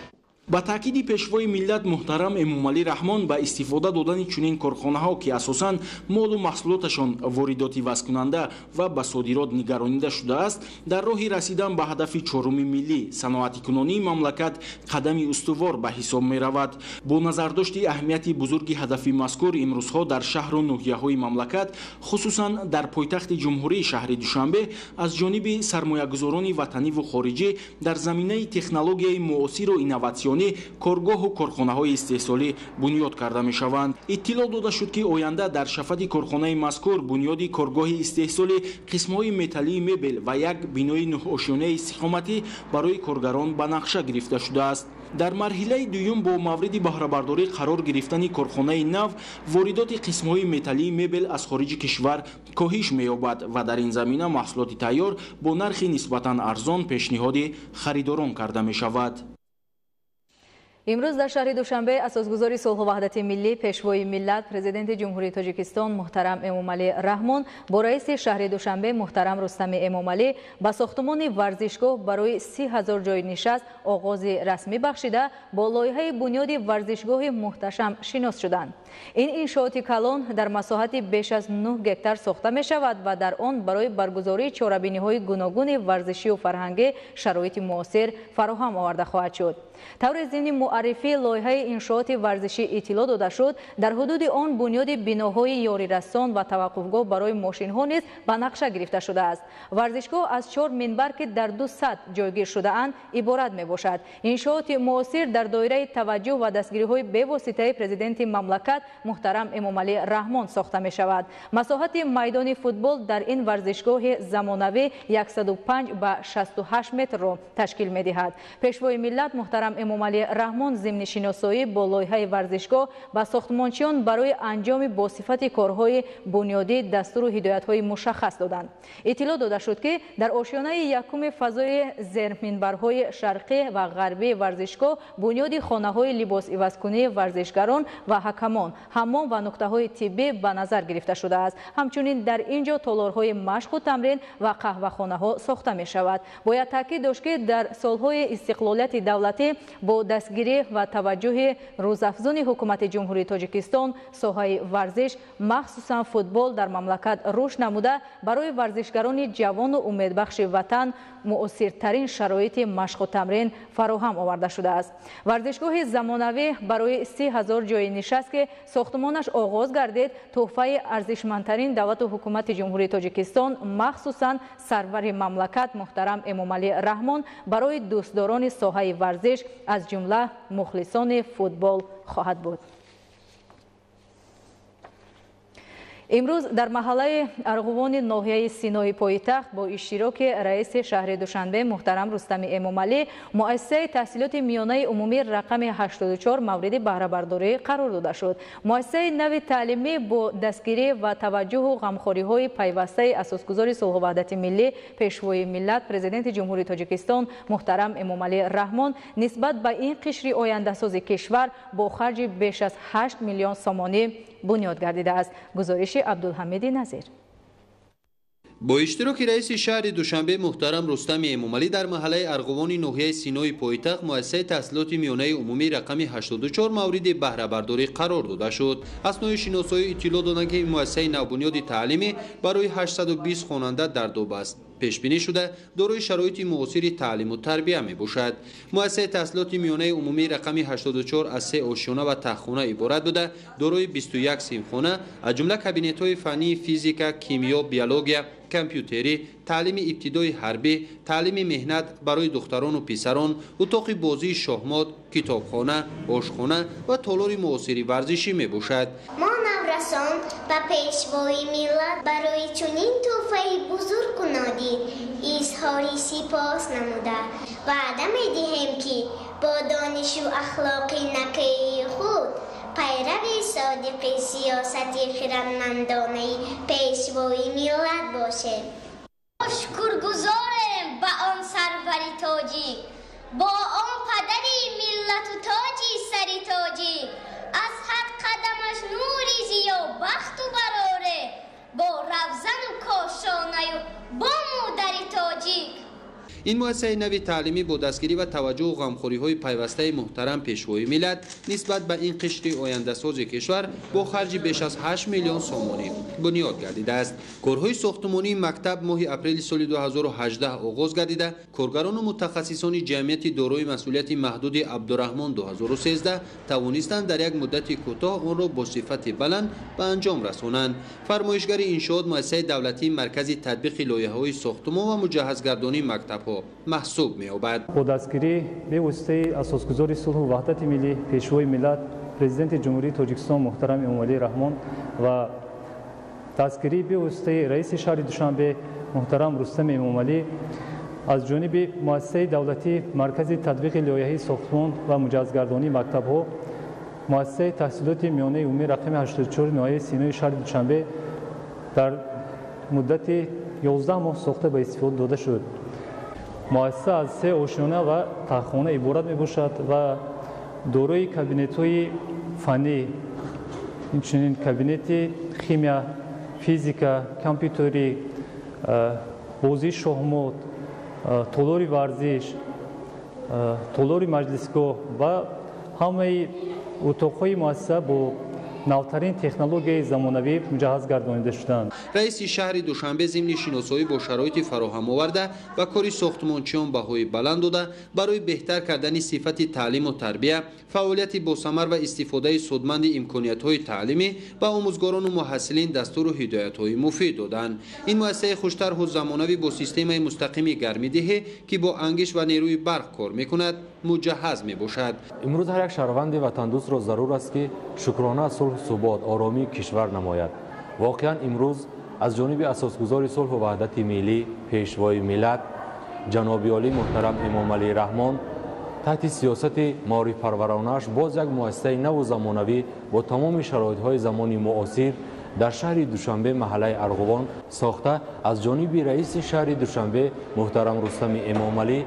Ба таъкиди пешвои миллат муҳтарам Эмомалӣ Раҳмон, ба истифода додани чунин корхонаҳо, ки асосан молу маҳсулоташон воридоти вазкунанда ва ба содирот нигаронида шудааст, дар роҳи расидан ба ҳадафи чоруми миллӣ саноатикунонии мамлакат қадами устувор ба ҳисоб меравад. Бо назардошти аҳамияти бузурги ҳадафи мазкур, имрӯзҳо дар шаҳру ноҳияҳои мамлакат, хусусан дар пойтахти ҷумҳурии шаҳри Душанбе, аз ҷониби сармоягузорони ватаниву хориҷӣ дар заминаи технологияи муосиру инноватсионӣ коргоҳу корхонаҳои истеҳсолӣ бунёд карда мешаванд. Иттилоъ дода шуд, ки оянда дар шафати корхонаи мазкур бунёди коргоҳи истеҳсоли қисмҳои металлии мебел ва як бинои нӯҳошёнаи истиқоматӣ барои коргарон ба нақша гирифта шудааст. Дар марҳилаи дуюм бо мавриди баҳрабардорӣ қарор гирифтани корхонаи нав, воридоти қисмҳои металлии мебел аз хориҷи кишвар коҳиш меёбад ва дар ин замина маҳсулоти тайёр бо нархи нисбатан арзон пешниҳоди харидорон карда мешавад. Имрӯз дар шаҳри Душанбе асосгузори сулҳу ваҳдати миллӣ, пешвои миллат, президенти Ҷумҳурии Тоҷикистон муҳтарам Эмомалӣ Раҳмон бо раиси шаҳри Душанбе муҳтарам Рустами Эмомалӣ ба сохтумони варзишгоҳ барои 30 000 ҷойи нишаст оғози расмӣ бахшида, бо лоиҳаи бунёди варзишгоҳи муҳташам шинос шуданд. Ин иншооти калон дар масоҳати беш аз 9 гектар сохта мешавад ва дар он барои баргузории чорабиниҳои гуногуни варзишию фарҳангӣ шароити муосир фароҳам оварда хоҳад шуд. Тавре зимни муаррифии муаррифии лоиҳаи иншооти варзишӣ иттилоъ дода шуд, дар ҳудуди он бунёди биноҳои ёрирасон ва таваққуфгоҳ барои мошинҳо низ ба нақша гирифта шудааст. Варзишгоҳ аз 4 минбар, ки дар 2 сатҳ ҷойгир шудаанд, иборат мебошад. Иншооти муосир дар доираи таваҷҷӯҳ ва дастгириҳои бевоситаи президенти мамлакат муҳтарам Эмомалӣ Раҳмон сохта мешавад. Масоҳати майдони футбол дар ин варзишгоҳи замонавӣ 105 ба 68 метрро ташкил медиҳад. Пешвои миллат муҳтарам Эмомалӣ Раҳмон зимни шиносоӣ бо лоиҳаи варзишгоҳ ба сохтмончиён барои анҷоми босифати корҳои бунёдӣ дастуру ҳидоятҳои мушаххас доданд. Иттилоъ дода шуд, ки дар ошёнаи якуми фазои зерминбарҳои шарқӣ ва ғарбии варзишгоҳ бунёди хонаҳои либосивазкунии варзишгарон ва ҳакамон, ҳаммом ва нуқтаҳои тиббӣ ба назар гирифта шудааст. Ҳамчунин дар ин ҷо толорҳои машқу тамрин ва қаҳвахонаҳо сохта мешавад. Бояд таъкид дошт, ки дар солҳои истиқлолияти давлатӣ бо дастгирӣ ва таваҷҷӯҳи рӯзафзуни ҳукумати Ҷумҳурии Тоҷикистон соҳаи варзиш, махсусан футбол, дар мамлакат рушд намуда, барои варзишгарони ҷавону умедбахши ватан муосиртарин шароити машқу тамрин фароҳам оварда шудааст. Варзишгоҳи замонавӣ барои 30 000 ҷойи нишаст, ки сохтмонаш оғоз гардид, тӯҳфаи арзишмандтарин давлату ҳукумати Ҷумҳурии Тоҷикистон, махсусан сарвари мамлакат муҳтарам Эмомалӣ Раҳмон барои дӯстдорони соҳаи варзиш, аз ҷумла мухлисони футбол хоҳад буд. Имрӯз дар маҳаллаи Арғувони ноҳияи Синои пойтахт бо иштироки раиси шаҳри Душанбе муҳтарам Рустами Эмомалӣ муассисаи таҳсилоти миёнаи умумӣ рақами 84 мавриди баҳрабардорӣ қарор дода шуд. Муассисаи нави таълимӣ бо дастгирӣ ва таваҷҷӯҳу ғамхориҳои пайвастаи асосгузори сулҳу ваҳдати миллӣ, пешвои миллат, президенти Ҷумҳурии Тоҷикистон муҳтарам Эмомалӣ Раҳмон нисбат ба ин қишри ояндасози кишвар бо харҷи беш аз 8 миллион сомонӣ бунёд гардидааст. Гузориши Абдулҳамиди Назир. Бо иштироки раиси шаҳри Душанбе муҳтарам Рустами Эмомалӣ дар маҳаллаи Арғувони ноҳияи Синои пойтахт муассисаи таҳсилоти миёнаи умумӣ рақами 84 мавриди баҳрабардорӣ қарор дода шуд. Аснои шиносоӣ иттилоъ доданд, ки муассисаи навбунёди таълимӣ барои 820 хонанда дар Дубаст пешбинӣ шуда, дорои шароити муосири таълиму тарбия мебошад. Муассисаи таҳсилоти миёнаи умумӣ рақами 84 аз 3 ошёна ва таххона иборат буда, дорои 21 синфхона, аз ҷумла кабинетҳои фаннии физика, кимиё, биология, компютерӣ, таълими ибтидои ҳарбӣ, таълими меҳнат барои духтарону писарон, утоқи бозии шоҳмот, китобхона, ошхона ва толори муосири варзишӣ мебошад. Мо наврасон ба пешвои миллат барои чунин тӯҳфаи бузургу нодир изҳори сипос намуда ваъда медиҳем, ки бо донишу ахлоқи накӯи худ пайрави содиқи сиёсати хирадмандонаи пешвои миллат бошем. Шукргузорем ба он сарвари тоҷик, бо он падари миллату тоҷи сари тоҷик, аз ҳар қадамаш нури зиё бахту бароре, бо равзану кошонаю бо модари тоҷик. Ин муассисаи нави таълимӣ бо дастгирӣ ва таваҷҷӯҳу ғамхориҳои пайвастаи муҳтарам пешвои миллат нисбат ба ин қишри ояндасози кишвар бо харҷи беш аз 8 миллион сомонӣ бунёд гардидааст. Корҳои сохтмонии мактаб моҳи апрели соли 2018 оғоз гардида, коргарону мутахассисони ҷамъияти дорои масъулияти маҳдуди Абдураҳмон 2013 тавонистанд дар як муддати кӯтоҳ онро бо сифати баланд ба анҷом расонанд. Фармоишгари иншоот муассисаи давлатии маркази татбиқи лоиҳаҳои сохтмон ва муҷаҳҳазгардонии мактабҳо маҳсуб меёбад. Бо дастгирӣ бевоситаи асосгузори сулҳу ваҳдати миллӣ, пешвои миллат, президенти Ҷумҳурии Тоҷикистон муҳтарам Эмомалӣ Раҳмон ва дастгирии бевоситаи раиси шаҳри Душанбе муҳтарам Рустами Эмомалӣ аз ҷониби муассисаи давлатии маркази татбиқи лоиҳаи сохтмон ва муҷаҳҳазгардонии мактабҳо муассисаи таҳсилоти миёнаи умумӣ рақами 84 ноҳияи Синои шаҳри Душанбе дар муддати 11 моҳ сохта ба истифода дода шуд. Муассиса аз 3 ошёна ва таххона иборат мебошад ва дорои кабинетҳои фаннӣ, инчунин кабинети химия, физика, компютерӣ, бозии шоҳмот, толори варзиш, толори маҷлисгоҳ ва ҳамаи утоқҳои муассиса бо Навтарин технологияи замонавӣ муҷаҳҳаз гардонида шуданд. Раиси шаҳри Душанбе зимни шиносоӣ бо шароити фароҳам оварда ба кори сохтмончиён баҳои баланд дода, барои беҳтар кардани сифати таълиму тарбия, фаъолияти босамар ва истифодаи судманди имкониятҳои таълимӣ ба омӯзгорону муҳассилин дастуру ҳидоятҳои муфид доданд. Ин муассисаи хуштарҳу замонавӣ бо системаи мустақими гармидиҳӣ, ки бо ангиш ва нерӯи барқ кор мекунад, муҷаҳҳаз мебошад. Имрӯз ҳар як шаҳрванди ватандӯстро зарур аст, ки шукрона аз сулҳу субот, оромии кишвар намояд. Воқеан имрӯз аз ҷониби асосгузори сулҳу ваҳдати миллӣ, пешвои миллат, ҷаноби олӣ муҳтарам Эмомалӣ Раҳмон таҳти сиёсати маорифпарваронааш боз як муассисаи наву замонавӣ бо тамоми шароитҳои замони муосир дар шаҳри Душанбе, маҳаллаи Арғувон сохта, аз ҷониби раиси шаҳри Душанбе муҳтарам Рустами Эмомалӣ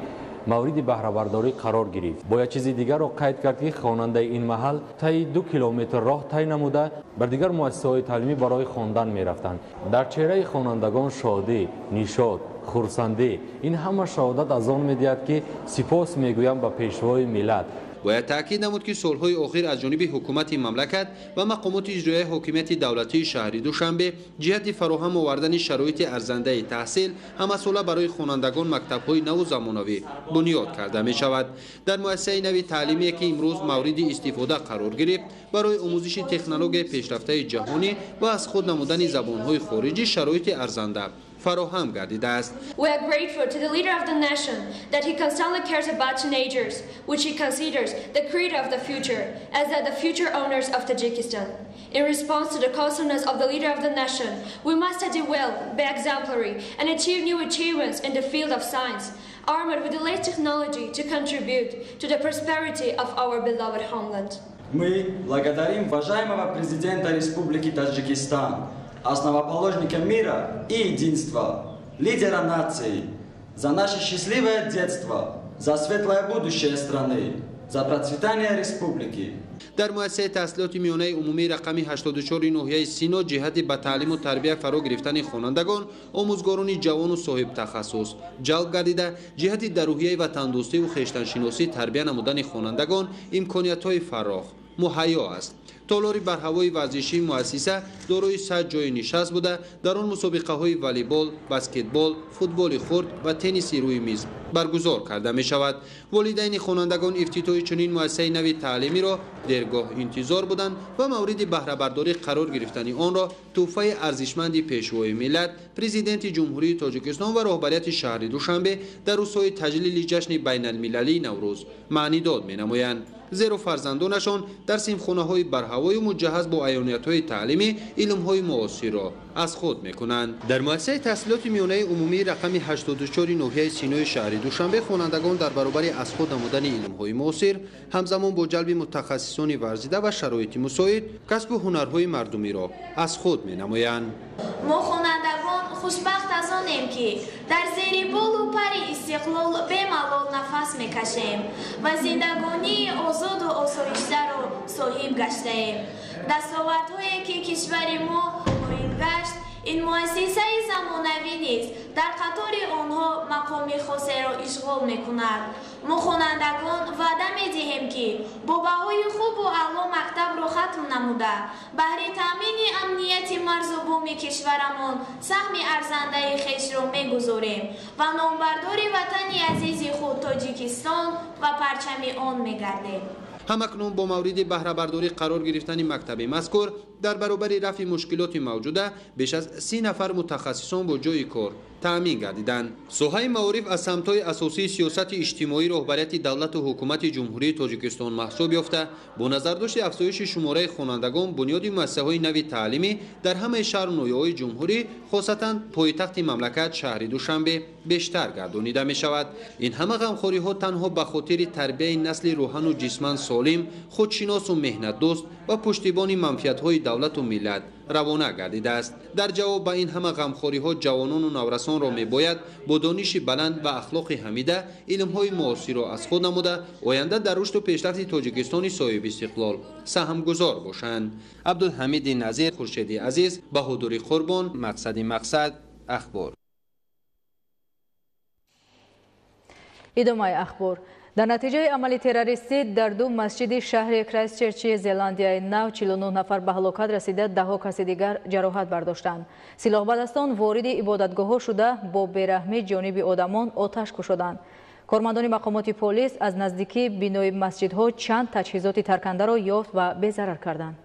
мавриди баҳрабардорӣ қарор гирифт. Бояд чизи дигарро қайд кард, ки хонандаи ин маҳал таи 2 километр роҳ тай намуда бар дигар муассисаҳои таълимӣ барои хондан мерафтанд. Дар чеҳраи хонандагон шодӣ, нишод, хурсандӣ, ин ҳама шаҳодат аз он медиҳад, ки сипос мегӯям ба пешвои миллат. Бояд таъкид намуд, ки солҳои охир аз ҷониби ҳукумати мамлакат ва мақомоти иҷроияи ҳокимияти давлатии шаҳри Душанбе ҷиҳати фароҳам овардани шароити арзандаи таҳсил ҳамасола барои хонандагон мактабҳои наву замонавӣ бунёд карда мешавад. Дар муассисаи нави таълимие, ки имрӯз мавриди истифода қарор гирифт, барои омӯзиши технологияи пешрафтаи ҷаҳонӣ ва аз худ намудани забонҳои хориҷӣ шароити арзанда фароҳам гардидааст. We are grateful to the leader of the nation that he constantly cares about teenagers, which he considers the creator of the future, as that the future owners of Tajikistan. In response to the constantness of the leader of the nation, we must study well, be exemplary, and achieve new achievements in the field of science, armed with the latest technology to contribute to the prosperity of our beloved homeland. Мы благодарим уважаемого президента Республики Таджикистан, основоположника мира и единства, лидера нации, за наше счастливое детство, за светлое будущее страны, за процветание республики. Дар муассисаи таҳсилоти миёнаи умумии рақами 84 ноҳияи Сино ҷиҳати ба таълиму тарбия фаро гирифтани хонандагон омӯзгорони ҷавону соҳибтахассус ҷалб гардида, ҷиҳати дар рӯҳияи ватандӯстиву хештаншиносӣ тарбия намудани хонандагон имкониятҳои фарох муҳайё аст. Толори барҳавои варзишии муассиса дорои 100 ҷойи нишаст буда, дар он мусобиқаҳои волейбол, баскетбол, футболи хурд ва тенниси рӯи миз баргузор карда мешавад. Волидайни хонандагон ифтитоҳи чунин муассисаи нави таълимиро дергоҳ интизор буданд ва мавриди баҳрабардорӣ қарор гирифтани онро тӯҳфаи арзишманди пешвои миллат, президенти Ҷумҳурии Тоҷикистон ва роҳбарияти шаҳри Душанбе дар рӯзҳои таҷлили ҷашни байналмилалии Наврӯз маънидод менамоянд. Зеро фарзандонашон дар синфхонаҳои барҳавою муҷаҳҳаз бо аёниятҳои таълимӣ илмҳои муосирро аз худ мекунанд. Дар муассисаи таҳсилоти миёнаи умумии рақами 84 ноҳияи Синои шаҳри Душанбе хонандагон дар баробари аз худ намудани илмҳои муосир, ҳамзамон бо ҷалби мутахассисони варзида ва шароити мусоид касбу ҳунарҳои мардумиро аз худ менамоянд. Мо хонандагон хушбахт аз онем, ки дар зери болу пари истиқлол бемалол нафас мекашем ва зиндагонии озоду осоиштаро соҳиб гаштаем. Дастовардҳое, ки кишвари мо ноил гашт, ин муассисаи замонавӣ низ дар қатори онҳо мақоми хосеро ишғол мекунад. Мо хонандагон ваъда медиҳем, ки бо баҳои хубу аъло мактабро хатм намуда, баҳри таъмини амнияти марзу буми кишварамон саҳми арзандаи хешро мегузорем ва номбардори ватани азизи худ Тоҷикистон ва парчами он мегардем. Ҳамакнун бо мавриди баҳрабардорӣ қарор гирифтани мактаби мазкур дар баробари рафъи мушкилоти мавҷуда беш аз 30 нафар мутахассисон бо ҷойи кор таъмин гардиданд. Соҳаи маориф аз самтҳои асосии сиёсати иҷтимоии роҳбарияти давлату ҳукумати Ҷумҳурии Тоҷикистон маҳсуб ёфта, бо назардошти афзоиши шумораи хонандагон бунёди муассисаҳои нави таълимӣ дар ҳамаи шаҳру ноҳияҳои ҷумҳурӣ, хосатан пойтахти мамлакат шаҳри Душанбе бештар гардонида мешавад. Ин ҳама ғамхориҳо танҳо ба хотири тарбияи насли рӯҳану ҷисман солим, худшиносу меҳнатдӯст ва пуштибони манфиатҳои давлату миллат равона гардидааст. Дар ҷавоб ба ин ҳама ғамхориҳо ҷавонону наврасонро мебояд бо дониши баланд ва ахлоқи ҳамида илмҳои муосирро аз худ намуда, оянда дар рушду пешрафти Тоҷикистони соҳибистиқлол саҳмгузор бошанд. Абдулҳамиди Назир, Хуршеди Азиз, Баҳодури Қурбон, Мақсади Мақсад, Ахбор. Идомаи ахбор. Дар натиҷаи амали террористӣ дар ду масҷиди шаҳри Крайстчерчи Зеландияи Нав 49 нафар ба ҳалокат расида, даҳҳо каси дигар ҷароҳат бардоштанд. Силоҳбадастон вориди ибодатгоҳҳо шуда, бо бераҳмӣ ҷониби одамон оташ кушоданд. Кормандони мақомоти полис аз наздикии бинои масҷидҳо чанд таҷҳизоти таркандаро ёфт ва безарар карданд.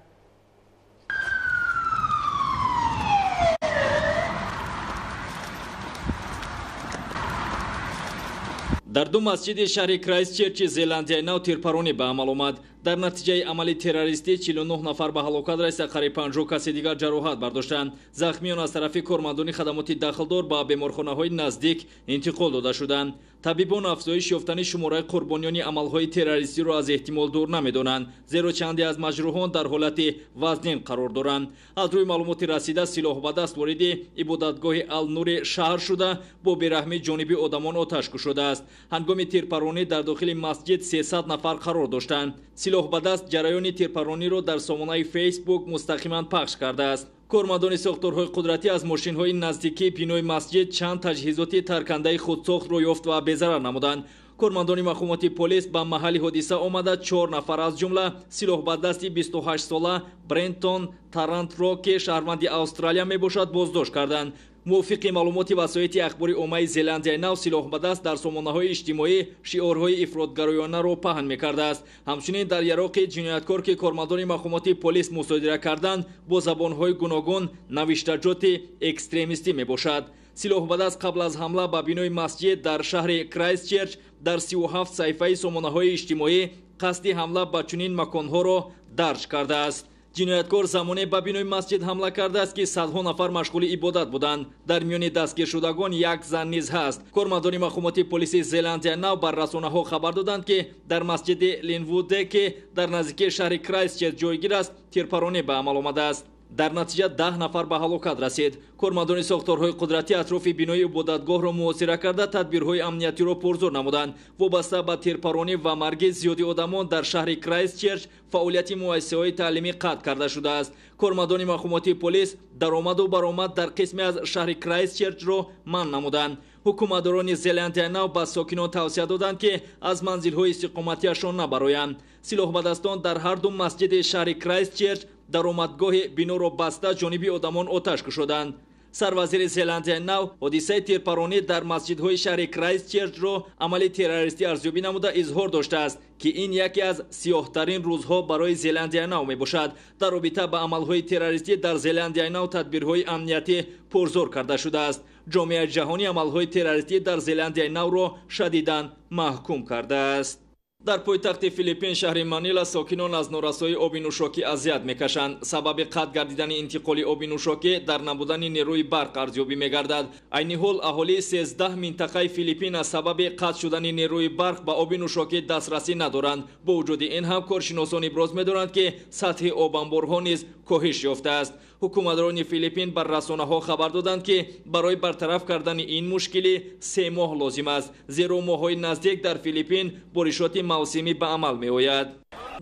Дар ду масҷиди шаҳри Крайстчерчи Зеландияи Нав тирпаронӣ ба амал омад. Дар натиҷаи амали террористӣ 49 нафар ба ҳалокат расида, қариб 50 каси дигар ҷароҳат бардоштанд. Захмиён аз тарафи кормандони хадамоти дахлдор ба беморхонаҳои наздик интиқол дода шуданд. Табибон афзоиш ёфтани шумораи қурбониёни амалҳои террористиро аз эҳтимол дур намедонанд, зеро чанде аз маҷрӯҳон дар ҳолати вазнин қарор доранд. Аз рӯи маълумоти расида, силоҳ ба даст вориди ибодатгоҳи Алнури шаҳр шуда, бо бераҳмӣ ҷониби одамон оташ кушодааст. Ҳангоми тирпаронӣ дар дохили масҷид 300 нафар қарор доштанд. Силоҳ ба даст ҷараёни тирпарониро дар сомонаи Фейсбук мустақиман пахш кардааст. Кормандони сохторҳои қудратӣ аз мошинҳои наздикии бинои масҷид чанд таҷҳизоти таркандаи худсохтро ёфт ва безарар намуданд. Кормандони мақомоти полис ба маҳалли ҳодиса омада, 4 нафар аз ҷумла силоҳбадасти 28-сола Брентон Тарантро, ки шаҳрванди Австралия мебошад, боздошт карданд. Мувофиқи маълумоти васоити ахбори оммаи Зеландияи Нав, силоҳбадаст дар сомонаҳои иҷтимоӣ шиорҳои ифротгароёнаро паҳн мекардааст. Ҳамчунин дар яроқи ҷинояткор, ки кормандони мақомоти полис мусодира карданд, бо забонҳои гуногун навиштаҷоти экстремистӣ мебошад. Силоҳбадаст қабл аз ҳамла ба бинои масҷид дар шаҳри Крайстчерч дар 37 саҳифаи сомонаҳои иҷтимоӣ қасди ҳамла ба чунин маконҳоро дарҷ кардааст. Ҷинояткор замоне ба бинои масҷид ҳамла кардааст, ки садҳо нафар машғули ибодат буданд. Дар миёни дастгиршудагон як зан низ ҳаст. Кормандони мақомоти полиси Зеландия Нав бар расонаҳо хабар доданд, ки дар масҷиди Линвуде, ки дар наздикии шаҳри Крайстчерч ҷойгир аст, тирпаронӣ ба амал омадааст. Дар натиҷа 10 нафар ба ҳалокат расид. Кормандони сохторҳои қудратӣ атрофи бинои ибодатгоҳро муҳосира карда, тадбирҳои амниятиро пурзӯр намуданд. Вобаста ба тирпаронӣ ва марги зиёди одамон дар шаҳри Крайстчерч фаъолияти муассисаҳои таълимӣ қатъ карда шудааст. Кормандони мақомоти полис даромаду баромад дар қисме аз шаҳри Крайстчерчро манъ намуданд. Ҳукуматдорони Зеландияи Нав ба сокинон тавсия доданд, ки аз манзилҳои истиқоматиашон набароянд. Силоҳбадастон дар ҳар ду масҷиди шаҳри Крайстчерч даромадгоҳи биноро баста ҷониби одамон оташ кушоданд. Сарвазири Зеландияи Нав ҳодисаи тирпаронӣ дар масҷидҳои шаҳри Крайстчерчро амали террористӣ арзёбӣ намуда изҳор доштааст, ки ин яке аз сиёҳтарин рӯзҳо барои Зеландияи Нав мебошад. Дар робита ба амалҳои террористӣ дар Зеландияи Нав тадбирҳои амниятӣ пурзӯр карда шудааст. Ҷомеаи ҷаҳонӣ амалҳои террористӣ дар Зеландияи Навро шадидан маҳкум кардааст. Дар пойтахти Филиппин шаҳри Манила сокинон аз норасоии оби нӯшокӣ азият мекашанд. Сабаби қатъ гардидани интиқоли оби нӯшокӣ дар набудани нерӯи барқ арзёбӣ мегардад. Айни ҳол аҳолии 13 минтақаи Филиппин аз сабаби қатъ шудани нерӯи барқ ба оби нӯшокӣ дастрасӣ надоранд. Бо вуҷуди ин ҳам коршиносон иброз медоранд, ки сатҳи обанборҳо низ коҳиш ёфтааст. Ҳукуматдорони Филиппин бар расонаҳо хабар доданд, ки барои бартараф кардани ин мушкилӣ 3 моҳ лозим аст, зеро моҳҳои наздик дар Филиппин боришоти мавсимӣ ба амал меояд.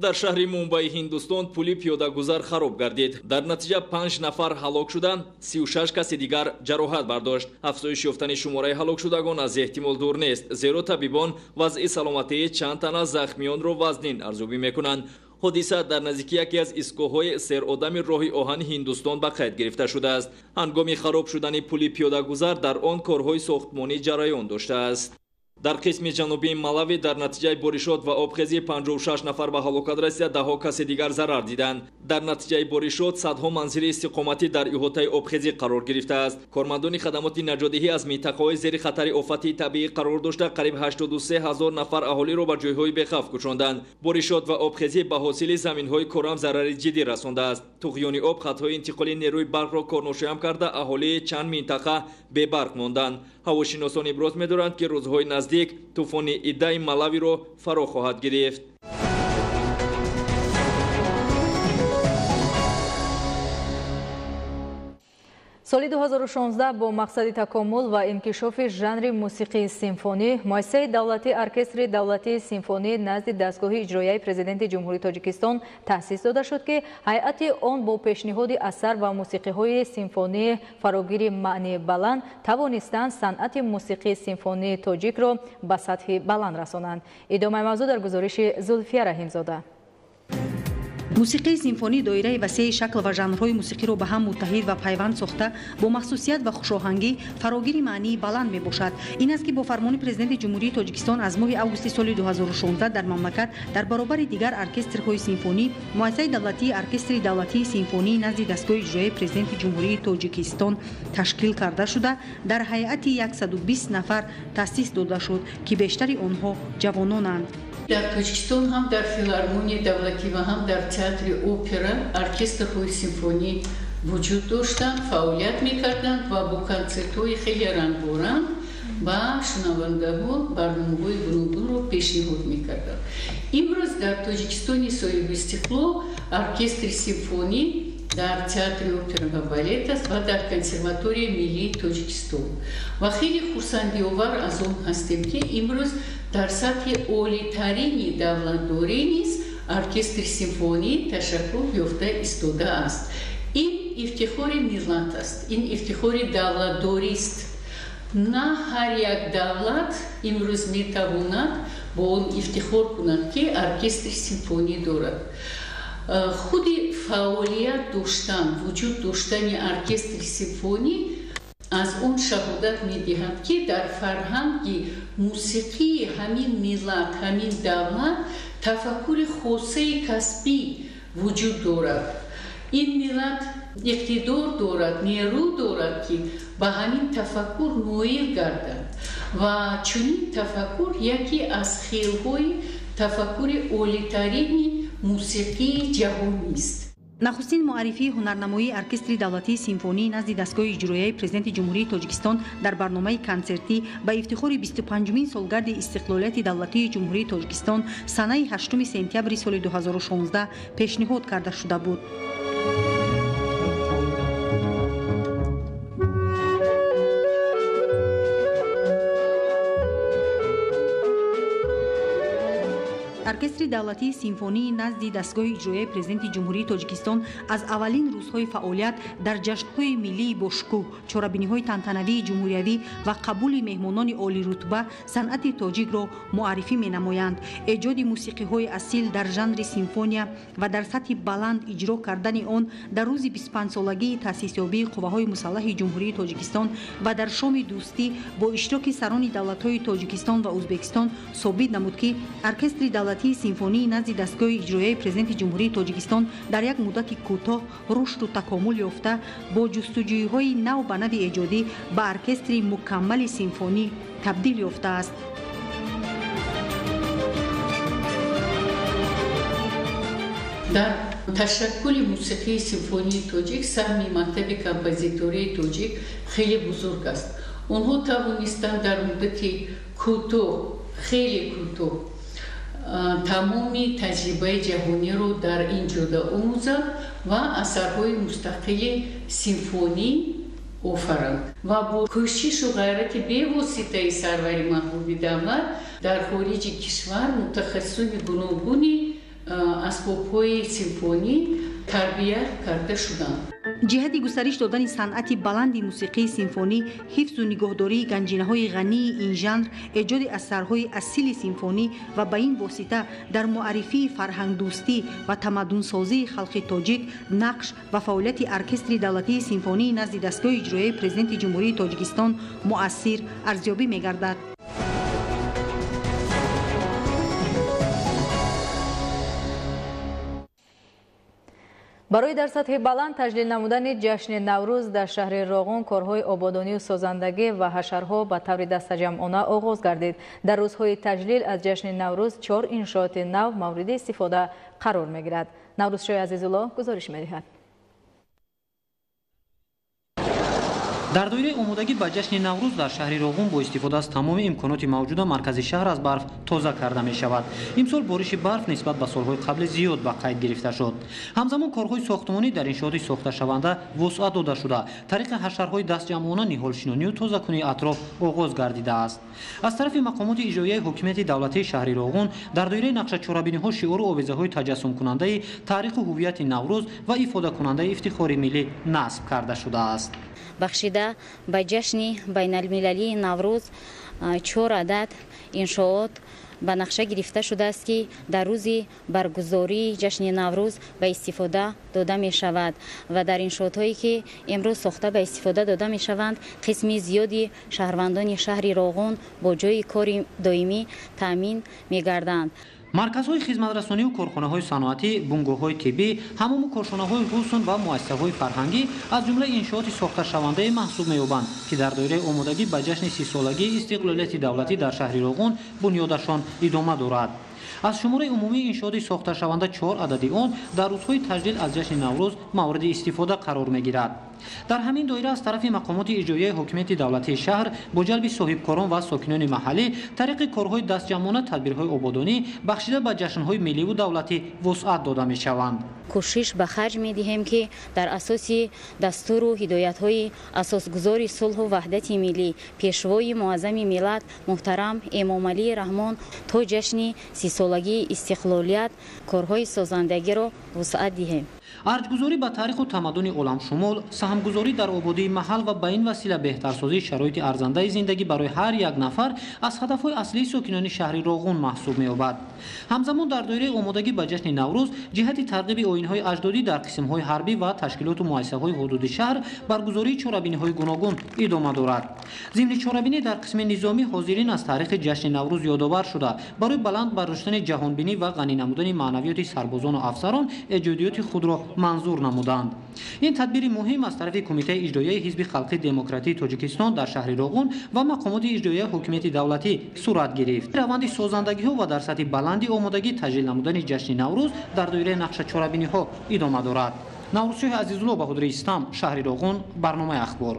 Дар шаҳри Мумбаи Ҳиндустон пули пиёдагузар хароб гардид. Дар натиҷа 5 нафар ҳалок шуданд, 36 каси дигар ҷароҳат бардошт. Афзоиш ёфтани шумораи ҳалокшудагон аз эҳтимол дур нест, зеро табибон вазъи саломатии чанд тана захмиёнро вазнин арзёбӣ мекунанд. Ҳодиса дар наздики яке аз истгоҳҳои серодами роҳи оҳани Ҳиндустон ба қайд гирифта шудааст. Ҳангоми хароб шудани пули пиёдагузар дар он корҳои сохтмонӣ ҷараён доштааст. Дар қисми ҷанубии Малави дар натиҷаи боришот ва обхезӣ 56 нафар ба ҳалокат расида, даҳҳо каси дигар зарар диданд. Дар натиҷаи боришот садҳо манзили истиқоматӣ дар иҳотаи обхезӣ қарор гирифтааст. Кормандони хадамоти наҷотдиҳӣ аз минтақаҳои зери хатари офати табиӣ қарор дошта, қариб 83 ҳазор нафар аҳолиро ба ҷойҳои бехавф кӯчонданд. Боришот ва обхезӣ ба ҳосили заминҳои корам зарари ҷиддӣ расондааст. Туғёни об хатҳои интиқоли нерӯи барқро корношоям карда, аҳолии чанд минтақа бебарқ монданд. Ҳавошиносон иброз медоранд, ки рӯзҳои наздик тӯфони Идаи Малавиро фаро хоҳад гирифт. Соли 2016 бо мақсади такомул ва инкишофи жанри мусиқии симфонӣ муассисаи давлатии оркестри давлатии симфонӣ назди дастгоҳи иҷроияи Президенти Ҷумҳурии Тоҷикистон таъсис дода шуд, ки ҳайати он бо пешниҳоди асар ва мусиқиҳои симфонии фарогири маънии баланд тавонистанд санъати мусиқии симфонии тоҷикро ба сатҳи баланд расонанд. Идомаи мавзӯъ дар гузориши Зулфия Раҳимзода. Мусиқии симфонӣ доираи васеи шакл ва жанрҳои мусиқиро ба ҳам муттаҳид ва пайванд сохта, бо махсусият ва хушоҳангӣ фарогири маънии баланд мебошад. Ин аст, ки бо фармони Президенти Ҷумҳурии Тоҷикистон аз моҳи августи соли 2016 дар мамлакат дар баробари дигар оркестрҳои симфонӣ муассисаи давлатии оркестри давлатии симфонӣ назди дастгоҳи иҷроияи Президенти Ҷумҳурии Тоҷикистон ташкил карда шуда, дар ҳайати 120 нафар таъсис дода шуд, ки бештари онҳо ҷавононанд. Дар Тоҷикистон ҳам дар филармонияи давлатӣ ва ҳам дар театри опера оркестрҳои симфонӣ вуҷуд доштанд, фаъолият мекарданд ва бо консертҳои хеле рангоранг ба шунавандаҳо барномаҳои гуногунро пешниҳод мекарданд. Имрӯз дар Тоҷикистони соҳибистиқлол оркестри симфонӣ дар театри опера ва балет аст ва дар консерваторияи миллии Тоҷикистон. Ва хеле хурсандиовар аз он ҳастем, ки имрӯз дар сатҳи олитарини давлатдорӣ низ оркестри симфонӣ ташаккул ёфта истодааст. Ин ифтихори миллат аст, ин ифтихори давлатдорист. На ҳар як давлат имрӯз метавонад бо он ифтихор кунад, ки оркестри симфонӣ дорад. Худи фаъолият доштан, вуҷуд доштани оркестри симфонӣ аз он шаҳодат медиҳад, ки дар фарҳанги мусиқии ҳамин миллат, ҳамин давлат тафаккури хосаи касбӣ вуҷуд дорад. Ин миллат иқтидор дорад, нерӯ дорад, ки ба ҳамин тафаккур ноил гардад ва чунин тафаккур яке аз хелҳои тафаккури олитарини мусиқии ҷаҳонист. Нахустин муаррифии ҳунарнамоии оркестри давлатии симфонӣ назди дастгоҳи иҷроияи Президенти Ҷумҳурии Тоҷикистон дар барномаи консертӣ ба ифтихори 25-умин солгарди истиқлолияти давлатии Ҷумҳурии Тоҷикистон санаи 8 сентябри соли 2016 пешниҳод карда шуда буд. Оркестри давлатии симфонии назди дастгоҳи иҷроияи Президенти Ҷумҳурии Тоҷикистон аз аввалин рӯзҳои фаъолият дар ҷашнҳои миллии бошукӯҳ, чорабиниҳои тантанавии ҷумҳуриявӣ ва қабули меҳмонони олирутба санъати тоҷикро муаррифӣ менамоянд. Эҷоди мусиқиҳои асил дар жанри симфония ва дар сатҳи баланд иҷро кардани он дар рӯзи 25-солагии таъсисёбии қувваҳои мусаллаҳи Ҷумҳурии Тоҷикистон ва дар шоми дӯстӣ бо иштироки сарони давлатҳои Тоҷикистон ва Ӯзбекистон собит намуд, ки оркестри давлатии симфонии назди дастгоҳи иҷроияи Президенти Ҷумҳурии Тоҷикистон дар як муддати кӯтоҳ рушду такомул ёфта, бо ҷустуҷӯиҳои нав ба нави эҷодӣ ба оркестри мукаммали симфонӣ табдил ёфтааст. Дар ташаккули мусиқии симфонии тоҷик саҳми мактаби композитории тоҷик хеле бузург аст. Онҳо тавонистанд дар муддати кӯтоҳ, хеле кӯтоҳ, тамоми таҷрибаи ҷаҳониро дар ин ҷода омӯзанд ва асарҳои мустақили симфонӣ офаранд. Ва бо кӯшишу ғайрати бевоситаи сарвари маҳбуби давлат дар хориҷи кишвар мутахассисони гуногуни асбобҳои симфонӣ тарбия карда шуданд. Ҷиҳати густариш додани санъати баланди мусиқии симфонӣ, ҳифзу нигоҳдории ганҷинаҳои ғании ин жанр, эҷоди асарҳои асили симфонӣ ва ба ин восита дар муаррифии фарҳангдӯстӣ ва тамаддунсозии халқи тоҷик нақш ва фаъолияти оркестри давлатии симфонии назди дастгоҳи иҷроияи Президенти Ҷумҳурии Тоҷикистон муассир арзёбӣ мегардад. Барои дар сатҳи баланд таҷлил намудани ҷашни Наврӯз дар шаҳри Роғун корҳои ободонию созандагӣ ва ҳашарҳо ба таври дастаҷамъона оғоз гардид. Дар рӯзҳои таҷлил аз ҷашни Наврӯз 4 иншооти нав мавриди истифода қарор мегирад. Наврӯзшоҳи Азизулло гузориш медиҳад. Дар доираи омодагӣ ба ҷашни Наврӯз дар шаҳри Роғун бо истифода аз тамоми имконоти мавҷуда маркази шаҳр аз барф тоза карда мешавад. Имсол бориши барф нисбат ба солҳои қабли зиёд ба қайд гирифта шуд. Ҳамзамон корҳои сохтмонӣ дар иншооти сохташаванда вусъат дода шуда, тариқи ҳашарҳои дастҷамъона ниҳолшинонию тозакунии атроф оғоз гардидааст. Аз тарафи мақомоти иҷроияи ҳокимияти давлатии шаҳри Роғун дар доираи нақшачорабиниҳо шиору овезаҳои таҷассумкунандаи таъриху ҳуввияти Наврӯз ва ифодакунандаи ифтихори миллӣ насб карда шудааст. Бахшида ба ҷашни байналмилалии Наврӯз 4 адад иншоот ба нақша гирифта шудааст, ки дар рӯзи баргузории ҷашни Наврӯз ба истифода дода мешавад ва дар иншоотҳое ки имрӯз сохта ба истифода дода мешаванд, қисми зиёди шаҳрвандони шаҳри Роғун бо ҷойи кори доимӣ таъмин мегарданд. Марказҳои хизматрасонию корхонаҳои саноатӣ, бунгоҳҳои тиббӣ, ҳамому кошонаҳои ҳусн ва муассисаҳои фарҳангӣ аз ҷумлаи иншооти сохташавандае маҳсуб меёбанд, ки дар доираи омодагӣ ба ҷашни 30-солагии истиқлолияти давлатӣ дар шаҳри Роғун бунёдашон идома дорад. Аз шумораи умумии иншооти сохташаванда 4 адади он дар рӯзҳои таҷлил аз ҷашни Наврӯз мавриди истифода қарор мегирад. Дар ҳамин доира аз тарафи мақомоти иҷроияи ҳокимияти давлатии шаҳр бо ҷалби соҳибкорон ва сокинони маҳаллӣ тариқи корҳои дастҷамъона тадбирҳои ободонӣ бахшида ба ҷашнҳои милливу давлатӣ вусъат дода мешаванд. Кӯшиш ба харҷ медиҳем, ки дар асоси дастуру ҳидоятҳои асосгузори сулҳу ваҳдати миллӣ, пешвои муаззами миллат муҳтарам Эмомалӣ Раҳмон то ҷашни 30-солагии истиқлолият корҳои созандагиро вусъат диҳем. Арҷгузорӣ ба таъриху тамаддуни оламшумол, саҳмгузорӣ дар ободии маҳал ва ба ин васила беҳтарсозии шароити арзандаи зиндагӣ барои ҳар як нафар аз ҳадафҳои аслии сокинони шаҳри Роғун маҳсуб меёбад. Ҳамзамон дар доираи омодагӣ ба ҷашни Наврӯз ҷиҳати тарғиби оинҳои аҷдодӣ дар қисмҳои ҳарбӣ ва ташкилоту муассисаҳои ҳудуди шаҳр баргузории чорабиниҳои гуногун идома дорад. Зимни чорабинӣ дар қисми низомӣ ҳозирин аз таърихи ҷашни Наврӯз ёдовар шуда, барои баланд бардоштани ҷаҳонбинӣ ва ғанӣ намудани маънавиёти сарбозону афсарон эҷодиёти худро манзур намуданд. Ин тадбири муҳим аз тарафи Кумитаи иҷроияи Ҳизби халқии демократии Тоҷикистон дар шаҳри Роғун ва мақомоти иҷроияи ҳокимияти давлатӣ сурат гирифт. Раванди созандагиҳо ва дар сатҳи баланди омодагӣ таҷлил намудани ҷашни Наврӯз дар доираи нақшачорабиниҳо идома дорад. Наврӯзшоҳи Азизулло, Баҳодури Истам, шаҳри Роғун, барномаи Ахбор.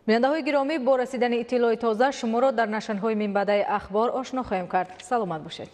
Бинандаҳои гиромӣ, бо расидани иттилои тоза шуморо дар нашрҳои минбаъдаи Ахбор ошно хоҳем кард. Саломат бошед.